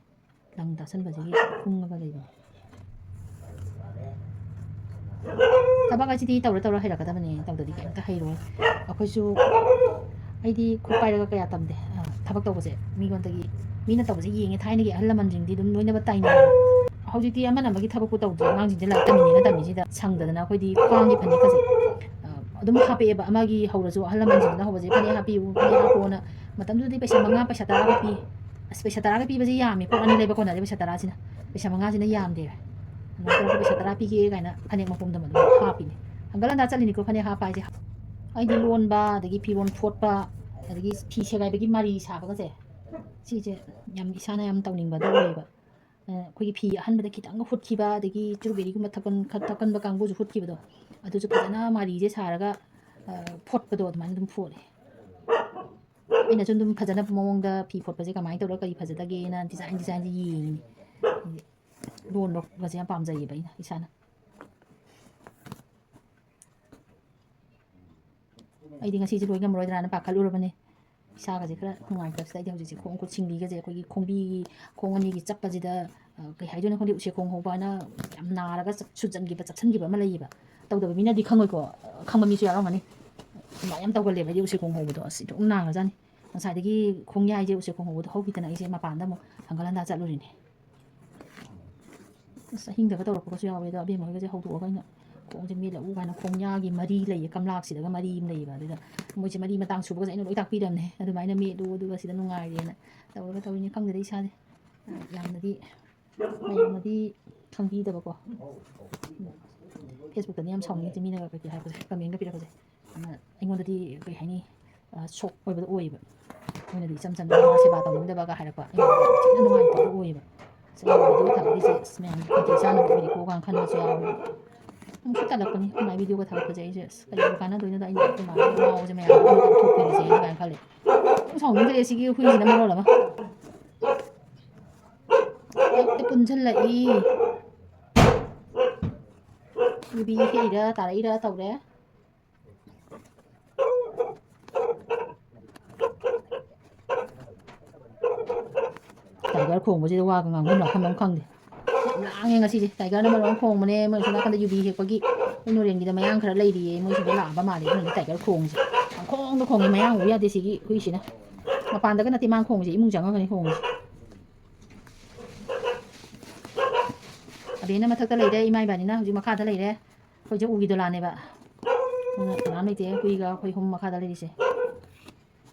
ꯂꯪ ꯇꯥꯁꯟꯕꯁꯤꯒꯤ ꯄꯨꯡꯉꯒ ꯂꯩꯕꯅꯦ꯫ ꯊꯕꯛ ꯍꯥꯏꯁꯤꯗꯤ ꯇꯧꯔ ꯇꯧꯔ ꯍꯩꯔꯛꯀꯗꯕꯅꯦ, ꯇꯧꯗꯗꯤ ꯀꯩꯝꯇ ꯍꯩꯔꯣꯏ꯫ ꯑꯩꯈꯣꯏꯁꯨ, ꯑꯩꯗꯤ ꯈꯨꯠ ꯄꯥꯏꯔꯒ ꯀꯌꯥ ꯇꯝꯗꯦ꯫ ꯑ, ꯊꯕꯛ ꯇꯧꯕꯁꯦ ꯃꯤꯉꯣꯟꯗꯒꯤ, ꯃꯤꯅ ꯇꯧꯕꯁꯦ ꯌꯦꯡꯉꯦ꯫ ꯊꯥꯏꯅꯒꯤ ꯑꯍꯜ ꯂꯃꯟꯁꯤꯡꯗꯤ ꯑꯗꯨꯝ ꯂꯣꯏꯅꯃꯛ ꯇꯥꯏꯅꯩ꯫ ꯍꯧꯖꯤꯛꯇꯤ ꯑꯃꯅ ꯑꯃꯒꯤ ꯊꯕꯛꯄꯨ ꯇꯧꯗ꯭ꯔꯦ꯫ ꯑꯉꯥꯡꯁꯤꯡꯁꯦ ꯂꯥꯏꯔꯤꯛ ꯇꯝꯃꯤꯅꯦꯅ ꯇꯝꯃꯤꯁꯤꯗ ꯁꯪꯗꯗꯅ ꯑꯩꯈꯣꯏꯗꯤ ꯈ꯭ꯋꯥꯡꯒꯤ ꯐꯅꯦꯛꯀꯁꯦ, ꯑ, ꯑꯗꯨꯝ ꯍꯥꯞꯄꯛꯑꯦꯕ꯫ ꯑꯃꯒꯤ ꯍꯧꯔꯁꯨ ꯑꯍꯜ ꯂꯃꯟꯁꯤꯡꯁꯤꯅ ꯍꯧꯕꯁꯦ "ꯐꯅꯦꯛ ꯍꯥꯞꯄꯤꯌꯨ, ꯐꯅꯦꯛ ꯍꯥꯞꯄꯣꯅ", ꯃꯇꯝꯗꯨꯗꯗꯤ ꯄꯩꯁꯥ ꯃꯉꯥ, ꯄꯩꯁꯥ ꯇꯔꯥꯒ ꯄꯤ꯫ ꯑꯁ, ꯄꯩꯁꯥ ꯇꯔꯥꯒ ꯄꯤꯕꯁꯦ ꯌꯥꯝꯃꯦ, ꯀꯣꯛ ꯑꯅꯤ ꯂꯩꯕ ꯀꯣꯟꯅꯗꯦ ꯄꯩꯁꯥ ꯇꯔꯥꯁꯤꯅ꯫ ꯄꯩꯁꯥ ꯃꯉꯥꯁꯤꯅ ꯌꯥꯝꯗꯦꯕ꯫ ꯑꯗꯨꯃꯥꯏꯅ ꯇꯧꯔꯒ "ꯄꯩꯁꯥ ꯇꯔꯥ ꯄꯤꯒꯦ" ꯀꯥꯏꯅ ꯐꯅꯦꯛ ꯃꯄꯨꯝꯗꯣ ꯑꯗꯨꯝ ꯍꯥꯞꯄꯤꯅꯦ꯫ ꯍꯪꯒꯠ ꯍꯟꯗꯥ ꯆꯠꯂꯤꯅꯤꯀꯣ ꯐꯅꯦꯛ ꯍꯥꯞꯄ ꯍꯥꯏꯁꯦ꯫ ꯑꯩꯗꯤ ꯂꯣꯟꯕ, ꯑꯗꯒꯤ ꯐꯤꯔꯣꯜ ꯐꯣꯠꯄ, ꯑꯗꯒꯤ ꯐꯤ ꯁꯦꯒꯥꯏꯕꯒꯤ ꯃꯔꯤ ꯁꯥꯕꯒꯁꯦ, ꯁꯤꯁꯦ ꯌꯥꯝ ꯏꯁꯥꯅ ꯌꯥꯝ ꯇꯧꯅꯤꯡꯕꯗꯣ ꯑꯣꯏꯌꯦꯕ꯫ ꯑ, ꯑꯩꯈꯣꯏꯒꯤ ꯐꯤ ꯑꯍꯟꯕꯗ ꯈꯤꯇꯪꯒ ꯍꯨꯠꯈꯤꯕ, ꯑꯗꯒꯤ strawberryꯒꯨꯝꯕ ꯊꯛꯀꯟ-, ꯈꯔ ꯊꯛꯀꯟꯕ ꯀꯥꯡꯕꯨꯁꯨ ꯍꯨꯠꯈꯤꯕꯗꯣ, ꯑꯗꯨꯁꯨ ꯐꯖꯅ ꯃꯔꯤꯁꯦ ꯁꯥꯔꯒ, ꯑ, ꯐꯣꯠꯄꯗꯣ ꯑꯗꯨꯃꯥꯏꯅ ꯑꯗꯨꯝ ꯐꯣꯠꯂꯦ꯫ ꯑꯩꯅꯁꯨ ꯑꯗꯨꯝ ꯐꯖꯅ ꯃꯑꯣꯡꯗ ꯐꯤ ꯐꯣꯠꯄꯁꯦ ꯀꯃꯥꯏꯅ ꯇꯧꯔꯒ ꯀꯔꯤ ꯐꯖꯗꯒꯦꯅ design designꯁꯦ ꯌꯦꯡꯉꯤꯅꯤ꯫ ꯍꯥꯏꯗꯤ ꯂꯣꯟꯕꯒꯁꯦ ꯌꯥꯝ ꯄꯥꯝꯖꯩꯌꯦꯕ ꯑꯩꯅ ꯏꯁꯥꯅ꯫ ꯑꯩꯗꯤ ꯉꯁꯤꯁꯦ ꯂꯣꯏ ꯉꯝꯃꯔꯣꯏꯗ꯭ꯔꯥꯅ ꯄꯥꯈꯠꯂꯨꯔꯕꯅꯦ꯫ ꯏꯁꯥꯒꯁꯦ ꯈꯔ ꯅꯨꯡꯉꯥꯏꯇꯕꯁꯤꯗ ꯑꯩꯗꯤ ꯍꯧꯖꯤꯛꯁꯦ ꯈꯣꯡ ꯈꯨꯠ ꯁꯤꯡꯂꯤꯒꯁꯦ, ꯑꯩꯈꯣꯏꯒꯤ ꯈꯣꯡꯕꯤꯒꯤ, ꯈꯣꯡ ꯑꯅꯤꯒꯤ ꯆꯞꯄꯁꯤꯗ, ꯑ, ꯀꯩ ꯍꯥꯏꯗꯣꯏꯅꯣ ꯈꯪꯗꯦ, ꯎꯆꯦꯛ ꯈꯣꯡ ꯍꯧꯕ ꯍꯥꯏꯅ ꯌꯥꯝ ꯅꯥꯔꯒ ꯆꯞ-, ꯁꯨꯖꯟꯈꯤꯕ, ꯆꯞꯁꯟꯈꯤꯕ ꯑꯃ ꯂꯩꯌꯦꯕ꯫ ꯇꯧꯗꯕ ꯃꯤꯅꯗꯤ ꯈꯪꯉꯣꯏꯀꯣ, ꯑ, ꯈꯪꯕ ꯃꯤꯁꯨ ꯌꯥꯎꯔꯝꯒꯅꯤ꯫ ꯑꯗꯨꯃꯥꯏꯅ ꯌꯥꯝ ꯇꯧꯒꯜꯂꯦꯕ ꯑꯩꯗꯤ ꯎꯆꯦꯛ ꯈꯣꯡ ꯍꯧꯕꯗꯣ, ꯑꯁ, ꯏꯇꯣꯛ ꯅꯥꯈ꯭ꯔꯖꯥꯠꯅꯤ꯫ ꯉꯁꯥꯏꯗꯒꯤ ꯈꯣꯡꯌꯥꯏꯁꯦ ꯎꯆꯦꯛ ꯈꯣꯡ ꯍꯧꯕꯗ ꯍꯧꯈꯤꯗꯅ ꯑꯩꯁꯦ ꯃꯄꯥꯟꯗ ꯑꯃꯨꯛ ꯍꯪꯒꯠ ꯍꯟꯗꯥ ꯆꯠꯂꯨꯔꯤꯅꯦ꯫ ꯑꯁ, ꯑꯍꯤꯡꯗꯒ ꯇꯧꯔꯛꯄꯒꯁꯨ ꯌꯥꯎꯋꯦ꯫ ꯑꯗꯣ ꯑꯕꯦꯝꯃ ꯍꯣꯏꯒꯁꯦ ꯍꯧꯗꯣꯛꯑꯒ ꯑꯩꯅ "ꯈꯣꯡꯁꯦ ꯃꯦꯠꯂꯛꯎ" ꯀꯥꯏꯅ, ꯈꯣꯡꯌꯥꯒꯤ ꯃꯔꯤ ꯂꯩꯌꯦ, ꯀꯝꯂꯥꯛꯁꯤꯗꯒ ꯃꯔꯤ ꯑꯃ ꯂꯩꯌꯦꯕ, ꯑꯗꯨꯗ ꯃꯣꯏꯁꯦ ꯃꯔꯤ ꯃꯇꯥꯡ ꯁꯨꯕꯒꯁꯦ ꯑꯩꯅ ꯂꯣꯏ ꯇꯥꯛꯄꯤꯔꯝꯅꯦ꯫ "ꯑꯗꯨꯃꯥꯏꯅ ꯃꯦꯠꯂꯨ, ꯑꯗꯨꯒ ꯁꯤꯗ ꯅꯨꯡꯉꯥꯏꯔꯦꯅ" ꯇꯧꯔꯒ ꯇꯧꯔꯤꯅꯦ꯫ ꯈꯪꯗꯦꯗ ꯏꯁꯥꯁꯦ, ꯌꯥꯝꯅꯗꯤ, ꯃꯌꯥꯝꯅꯗꯤ ꯈꯪꯕꯤꯗꯕꯀꯣ꯫ Facebookꯇꯅꯤ ꯌꯥꯝ ꯁꯥꯎꯅꯤꯡꯉꯤꯁꯦ, ꯃꯤꯅꯒ ꯀꯩꯀꯩ ꯍꯥꯏꯔꯛꯄꯁꯦ, commentꯒ ꯄꯤꯔꯛꯄꯁꯦ꯫ ꯑꯗꯨꯅ ꯑꯩꯉꯣꯟꯗꯗꯤ ꯀꯩ ꯍꯥꯏꯅꯤ, ꯑ, shock ꯑꯣꯏꯕꯗꯣ ꯑꯣꯏꯌꯦꯕ꯫ ꯃꯣꯏꯅꯗꯤ ꯏꯆꯝ ꯆꯝꯅ ꯏꯃꯥ ꯁꯦꯕꯥ ꯇꯧꯅꯤꯡꯗꯕꯒ ꯍꯥꯏꯔꯛꯄ, ꯑꯩꯉꯣꯟꯗꯗꯤ ꯌꯥꯝ ꯊꯤꯅ ꯅꯨꯡꯉꯥꯏꯇꯕꯗꯣ ꯑꯣꯏꯌꯦꯕ꯫ ꯑꯁ, ꯑꯩꯅ video ꯊꯥꯒꯠꯂꯤꯁꯦ, ꯑꯁ, ꯃꯌꯥꯝꯒꯤ ꯈꯣꯟꯊꯤ ꯆꯥꯅꯕ ꯑꯣꯏꯔꯦꯀꯣ ꯀꯥꯏꯅ ꯈꯟꯕꯁꯨ ꯌꯥꯎꯋꯦ꯫ ꯑꯃꯨꯛꯁꯨ ꯇꯜꯂꯛꯄꯅꯤ, ꯑꯩꯈꯣꯏ ꯃꯥꯏ videoꯒ ꯊꯥꯒꯠꯄꯁꯦ꯫ ꯑꯩꯁꯦ, "ꯑꯁ, ꯀꯔꯤꯕꯨ ꯀꯥꯟꯅꯗꯣꯏꯅꯣꯗ, ꯑꯩꯅ ꯑꯩꯈꯣꯏ ꯃꯥꯒꯤ ꯉꯥꯎꯕꯁꯦ ꯃꯌꯥꯝ ꯄꯨꯟꯅ ꯇꯧꯊꯣꯛꯄꯤꯔꯤꯁꯦ" ꯀꯥꯏꯅ ꯈꯜꯂꯦ꯫ ꯑꯗꯨꯝ ꯁꯥꯎꯅꯤꯡꯗ꯭ꯔꯦ ꯁꯤꯒꯤ ꯍꯨꯏꯁꯤꯅ ꯃꯔꯣꯜ ꯑꯃ꯫ ꯄꯨꯟꯁꯤꯜꯂꯛꯏ꯫ ꯌꯨꯕꯤ ꯍꯦꯛꯏꯔ ꯇꯥꯔꯛꯏꯔ ꯇꯧꯔꯦ꯫ ꯇꯥꯏꯒꯔ ꯈꯣꯡꯕꯁꯤꯗ ꯋꯥꯒ ꯉꯥꯡꯐꯝ ꯂꯥꯛꯐꯝ ꯑꯃ ꯈꯪꯗꯦ꯫ ꯌꯥꯝ ꯂꯥꯡꯉꯦ ꯉꯁꯤꯁꯦ꯫ ꯇꯥꯏꯒꯔꯅ ꯃꯔꯣꯟ ꯑꯃ ꯈꯣꯡꯕꯅꯦ, ꯃꯣꯏ ꯁꯣꯝ ꯅꯥꯀꯟꯗ ꯌꯨꯕꯤ ꯍꯦꯛꯄꯒꯤ ꯃꯣꯏ ꯅꯣꯔꯦꯟꯒꯤꯗ ꯃꯌꯥꯡ ꯈꯔ ꯂꯩꯔꯤꯌꯦ, ꯃꯣꯏ ꯁꯤꯗ ꯂꯥꯛꯑꯕ ꯃꯥꯜꯂꯦ꯫ ꯑꯗꯨꯅꯅꯦ ꯇꯥꯏꯒꯔ ꯈꯣꯡꯉꯤꯁꯦ꯫ ꯄꯪꯈꯣꯡꯗ ꯈꯣꯡꯉꯤ, ꯃꯌꯥꯡ ꯎ ꯌꯥꯗꯦ ꯁꯤꯒꯤ ꯍꯨꯏꯁꯤꯅ꯫ ꯃꯄꯥꯟꯗꯒ ꯅꯠꯇꯦ ꯃꯥꯅ ꯈꯣꯡꯉꯤꯁꯦ, ꯏꯃꯨꯡ ꯆꯪꯉꯒꯅꯤ ꯈꯣꯡꯉꯤꯁꯦ꯫ ꯑꯕꯦꯅ ꯃꯊꯛꯇ ꯂꯩꯔꯦ, ꯏꯃꯥ ꯏꯕꯥꯅꯤꯅ ꯍꯧꯖꯤꯛ ꯃꯈꯥꯗ ꯂꯩꯔꯦ꯫ ꯑꯩꯈꯣꯏꯁꯦ ꯎꯒꯤ ꯗꯣꯂꯥꯅꯦꯕ꯫ ꯑꯗꯨꯅ ꯀꯅꯥꯝ ꯂꯩꯇꯦ, ꯍꯨꯏꯒ ꯑꯩꯈꯣꯏ ꯑꯍꯨꯝ ꯃꯈꯥꯗ ꯂꯩꯔꯤꯁꯦ꯫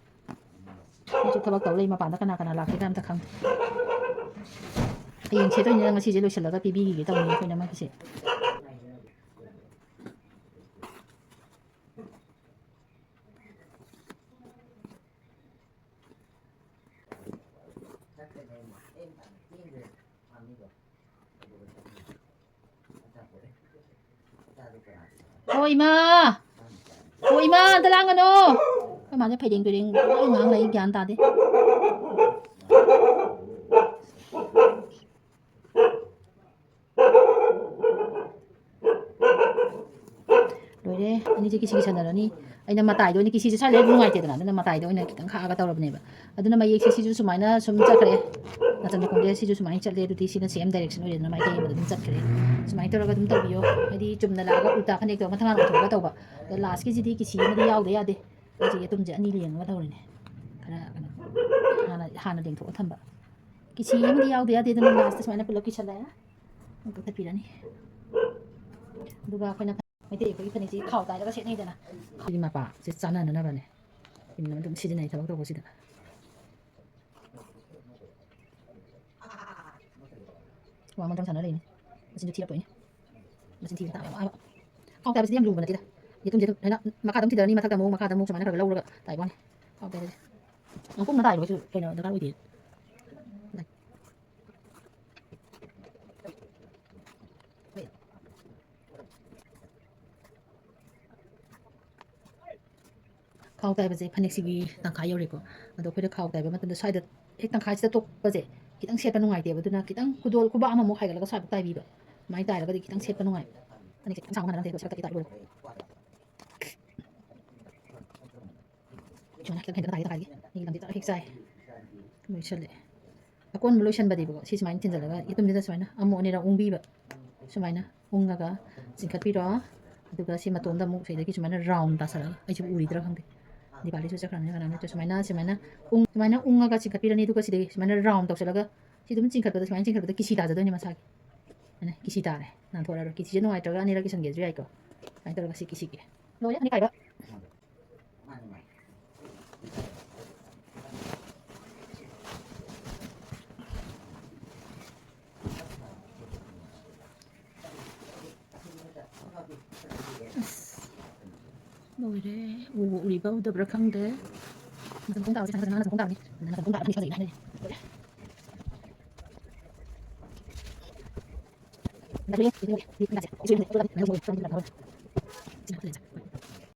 ꯃꯣꯏꯁꯨ ꯊꯕꯛ ꯇꯧ ꯂꯩ, ꯃꯄꯥꯟꯗ ꯀꯅꯥ ꯀꯅꯥ ꯂꯥꯛꯀꯦꯒ ꯑꯝꯇ ꯈꯪꯗꯦ꯫ ꯍꯌꯦꯡ ꯁꯦꯠꯇꯣꯏꯅꯤꯅ ꯉꯁꯤꯁꯦ ꯂꯣꯏꯁꯤꯜꯂꯒ ꯄꯤꯕꯤꯈꯤꯒꯦ ꯇꯧꯅꯤ ꯑꯩꯈꯣꯏꯅ ꯃꯣꯏꯒꯤꯁꯦ꯫ ꯍꯣ ꯏꯃꯥ! ꯍꯣ ꯏꯃꯥ, ꯑꯝꯇ ꯂꯥꯡꯒꯅꯣ! ꯑꯩꯈꯣꯏ ꯃꯥꯁꯦ ꯐꯩꯔꯦꯡ ꯇꯨꯔꯦꯡ ꯂꯣꯏ ꯉꯥꯡ ꯂꯩ, ꯒ꯭ꯌꯥꯟ ꯇꯥꯗꯦ꯫ ꯂꯣꯏꯔꯦ, ꯑꯅꯤꯁꯦ ꯀꯤꯁꯤ ꯀꯤꯁꯟꯅꯔꯅꯤ꯫ ꯑꯩꯅ ꯃꯇꯥꯏꯗ ꯑꯣꯏꯅ, ꯀꯤꯁꯤꯁꯦ ꯁ꯭ꯋꯥꯏꯗ ꯅꯨꯡꯉꯥꯏꯇꯦꯗꯅ, ꯑꯗꯨꯅ ꯃꯇꯥꯏꯗ ꯑꯣꯏꯅ ꯈꯤꯇꯪ ꯈꯥꯛꯑꯒ ꯇꯧꯔꯕꯅꯦꯕ꯫ ꯑꯗꯨꯅ ꯃꯌꯦꯛꯁꯦ ꯁꯤꯁꯨ ꯁꯨꯃꯥꯏꯅ ꯁꯨꯝ ꯆꯠꯈ꯭ꯔꯦ, ꯅꯥꯆꯟꯗ ꯈꯣꯡꯁꯦ ꯁꯤꯁꯨ ꯁꯨꯃꯥꯏꯅ ꯆꯠꯂꯦ꯫ ꯑꯗꯨꯗꯤ ꯁꯤꯅ ꯁꯦꯝ ꯗꯥꯏꯔꯦꯛꯁꯟ ꯑꯣꯏꯔꯦꯗꯅ, ꯃꯥꯏꯀꯩ ꯑꯃꯗ ꯑꯗꯨꯝ ꯆꯠꯈ꯭ꯔꯦ꯫ ꯁꯨꯃꯥꯏꯅ ꯇꯧꯔꯒ ꯑꯗꯨꯝ ꯇꯧꯕꯤꯌꯣ, ꯍꯥꯏꯗꯤ ꯆꯨꯝꯅ ꯂꯥꯛꯑꯒ ꯎꯜꯇꯥ ꯐꯅꯦꯛꯇꯣ ꯃꯊꯪ ꯃꯊꯪ ꯑꯣꯟꯊꯣꯛꯑꯒ ꯇꯧꯕ꯫ ꯑꯗꯣ ꯂꯥꯁꯀꯤꯁꯤꯗꯤ ꯀꯤꯁꯤ ꯑꯃꯗꯤ ꯌꯥꯎꯗ ꯌꯥꯗꯦ꯫ ꯑꯩꯁꯦ ꯌꯦꯇꯨꯝꯁꯦ ꯑꯅꯤ ꯂꯦꯡꯉꯒ ꯇꯧꯔꯤꯅꯦ꯫ ꯈꯔ ꯀꯩꯅꯣ, ꯍꯥꯟꯅ, ꯍꯥꯟꯅ ꯂꯦꯡꯊꯣꯛꯑ ꯊꯝꯕ꯫ ꯀꯤꯁꯤ ꯑꯃꯗꯤ ꯌꯥꯎꯗ ꯌꯥꯗꯦ, ꯑꯗꯨꯅ ꯂꯥꯁꯇ ꯁꯨꯃꯥꯏꯅ ꯄꯨꯂꯞ ꯀꯤꯁꯜꯂꯦ꯫ ꯑꯗꯨꯝ ꯀꯛꯊꯠꯄꯤꯔꯅꯤ꯫ ꯑꯗꯨꯒ ꯑꯩꯈꯣꯏꯅ ꯃꯩꯇꯩ ꯑꯩꯈꯣꯏꯒꯤ ꯐꯅꯦꯛꯁꯤ ꯈꯥꯎ ꯇꯥꯏꯔꯒ ꯁꯦꯠꯅꯩꯗꯅ꯫ ꯁꯤꯒꯤ ꯃꯄꯥꯁꯦ ꯆꯥꯟꯅꯅꯅꯕꯅꯦ꯫ ꯄꯤꯟ ꯑꯃ ꯑꯗꯨꯝ ꯁꯤꯖꯤꯟꯅꯩ ꯊꯕꯛ ꯇꯧꯕꯁꯤꯗ꯫ ꯋꯥ ꯃꯟꯊꯪ ꯁꯥꯟꯅ ꯂꯩꯅꯤ꯫ ꯃꯆꯤꯟꯁꯨ ꯊꯤꯔꯛꯇꯣꯏꯅꯤ꯫ ꯃꯆꯤꯟ ꯊꯤꯕ ꯇꯥꯕ ꯌꯥꯝ ꯋꯥꯕ꯫ ꯈꯥꯎ ꯇꯥꯏꯕꯁꯤꯗꯤ ꯌꯥꯝ ꯂꯨꯕ ꯅꯠꯇꯦꯗ꯫ ꯌꯦꯇꯨꯝꯁꯦ ꯑꯗꯨꯝ ꯍꯥꯏꯅ ꯃꯈꯥꯗ ꯑꯃꯨꯛ ꯊꯤꯗꯔꯅꯤ, ꯃꯊꯛꯇ ꯑꯃꯨꯛ, ꯃꯈꯥꯗ ꯑꯃꯨꯛ ꯁꯨꯃꯥꯏꯅ ꯈꯔ ꯈꯔ ꯂꯧꯔꯒ ꯇꯥꯏꯕ ꯋꯥꯅꯤ꯫ ꯈꯥꯎ ꯇꯥꯏꯕꯁꯦ꯫ ꯌꯥꯝ ꯀꯨꯡꯅ ꯇꯥꯏꯕ ꯀꯩꯁꯨ ꯀꯩꯅꯣ ꯗꯔꯀꯥꯔ ꯑꯣꯏꯗꯦ꯫ ꯈꯥꯎ ꯇꯥꯏꯕꯁꯦ ꯐꯅꯦꯛꯁꯤꯒꯤ ꯇꯪꯈꯥꯏ ꯌꯧꯔꯦꯀꯣ꯫ ꯑꯗꯣ ꯑꯩꯈꯣꯏꯅ ꯈꯥꯎ ꯇꯥꯏꯕ ꯃꯇꯝꯗ ꯁ꯭ꯋꯥꯏꯗ ꯍꯦꯛ ꯇꯪꯈꯥꯏꯁꯤꯗ ꯇꯣꯛꯄꯁꯦ, ꯈꯤꯇꯪ ꯁꯦꯠꯄ ꯅꯨꯡꯉꯥꯏꯇꯦꯕ꯫ ꯑꯗꯨꯅ ꯈꯤꯇꯪ ꯈꯨꯗꯣꯜ ꯈꯨꯕꯥꯛ ꯑꯃꯃꯨꯛ ꯍꯥꯏꯒꯠꯂꯒ ꯁ꯭ꯋꯥꯏꯐꯥꯎ ꯇꯥꯏꯕꯤꯕ, ꯑꯗꯨꯃꯥꯏꯅ ꯇꯥꯏꯔꯒꯗꯤ ꯈꯤꯇꯪ ꯁꯦꯠꯄ ꯅꯨꯡꯉꯥꯏꯕ꯫ ꯐꯅꯦꯛꯁꯦ ꯈꯤꯇꯪ ꯁꯥꯡꯕ ꯃꯥꯟꯅꯔꯝꯗꯦ, ꯑꯗꯣ ꯁꯦꯠꯂꯛꯇ ꯈꯤꯇꯪ ꯂꯣꯏꯔꯦ꯫ ꯁꯨꯃꯥꯏꯅ ꯈꯤꯇꯪ ꯍꯦꯟꯒꯠꯅ ꯇꯥꯒꯦ ꯇꯥꯒꯦ꯫ ꯑꯩꯒꯤ ꯂꯝꯁꯦ ꯇꯔꯥ ꯍꯦꯛ ꯆꯥꯏ꯫ ꯂꯣꯏꯁꯜꯂꯦ꯫ ꯑꯀꯣꯟꯕ ꯂꯣꯏꯁꯟꯕꯗꯤꯕꯀꯣ, ꯁꯤ ꯁꯨꯃꯥꯏꯅ ꯊꯤꯟꯖꯜꯂꯒ ꯌꯦꯇꯨꯝꯁꯤꯗ ꯁꯨꯃꯥꯏꯅ ꯑꯃꯨꯛ ꯑꯅꯤꯔꯛ ꯎꯪꯕꯤꯕ꯫ ꯁꯨꯃꯥꯏꯅ ꯎꯪꯉꯒ ꯆꯤꯡꯈꯠꯄꯤꯔꯣ꯫ ꯑꯗꯨꯒ ꯁꯤ ꯃꯇꯣꯟꯗ ꯑꯃꯨꯛ ꯁꯤꯗꯒꯤ ꯁꯨꯃꯥꯏꯅ ꯔꯥꯎꯟ ꯇꯥꯁꯜꯂꯒ, ꯑꯩꯁꯨ ꯎꯔꯤꯗ꯭ꯔꯥ ꯈꯪꯗꯦ, ꯗꯤꯄꯥꯂꯤꯁꯨ ꯆꯠꯈ꯭ꯔꯕꯅꯤꯅ ꯀꯅꯥꯅꯣ ꯅꯠꯇ꯭ꯔꯦ꯫ ꯁꯨꯃꯥꯏꯅ, ꯁꯨꯃꯥꯏꯅ ꯎꯪ-, ꯁꯨꯃꯥꯏꯅ ꯎꯪꯉꯒ ꯆꯤꯡꯈꯠꯄꯤꯔꯅꯤ꯫ ꯑꯗꯨꯒ ꯁꯤꯗꯒꯤ ꯁꯨꯃꯥꯏꯅ ꯔꯥꯎꯟ ꯇꯧꯁꯜꯂꯒ, ꯁꯤ ꯑꯗꯨꯝ ꯆꯤꯡꯈꯠꯄꯗ, ꯁꯨꯃꯥꯏꯅ ꯆꯤꯡꯈꯠꯄꯗ ꯀꯤꯁꯤ ꯇꯥꯖꯗꯣꯏꯅꯦ ꯃꯁꯥꯒꯤ꯫ ꯁꯨꯃꯥꯏꯅ ꯀꯤꯁꯤ ꯇꯥꯔꯦ, ꯅꯥꯟꯊꯣꯛꯑꯔꯣꯏ꯫ ꯀꯤꯁꯤꯁꯦ ꯅꯨꯡꯉꯥꯏꯇ꯭ꯔꯒ ꯑꯅꯤꯔꯛ ꯀꯤꯁꯟꯒꯦꯁꯨ ꯌꯥꯏꯀꯣ꯫ ꯁꯨꯃꯥꯏꯅ ꯇꯧꯔꯒ ꯁꯤ ꯀꯤꯁꯤꯒꯦ꯫ ꯂꯣꯏꯔꯦ, ꯑꯅꯤ ꯈꯥꯏꯕ꯫ ꯑꯁ, ꯂꯣꯏꯔꯦ꯫ ꯎꯕꯨ ꯎꯔꯤꯕ ꯎꯗꯕ꯭ꯔꯥ ꯈꯪꯗꯦ꯫ ꯃꯇꯝ ꯄꯨꯡ ꯇꯥꯕꯁꯦ ꯐꯖꯅ ꯉꯥꯡꯅ ꯄꯨꯡ ꯇꯥꯕꯅꯤ꯫ ꯃꯇꯝ ꯄꯨꯡ ꯇꯥꯕꯅꯤ ꯐꯖꯅ ꯍꯥꯏꯅꯔꯦ꯫ ꯂꯣꯏꯔꯦ꯫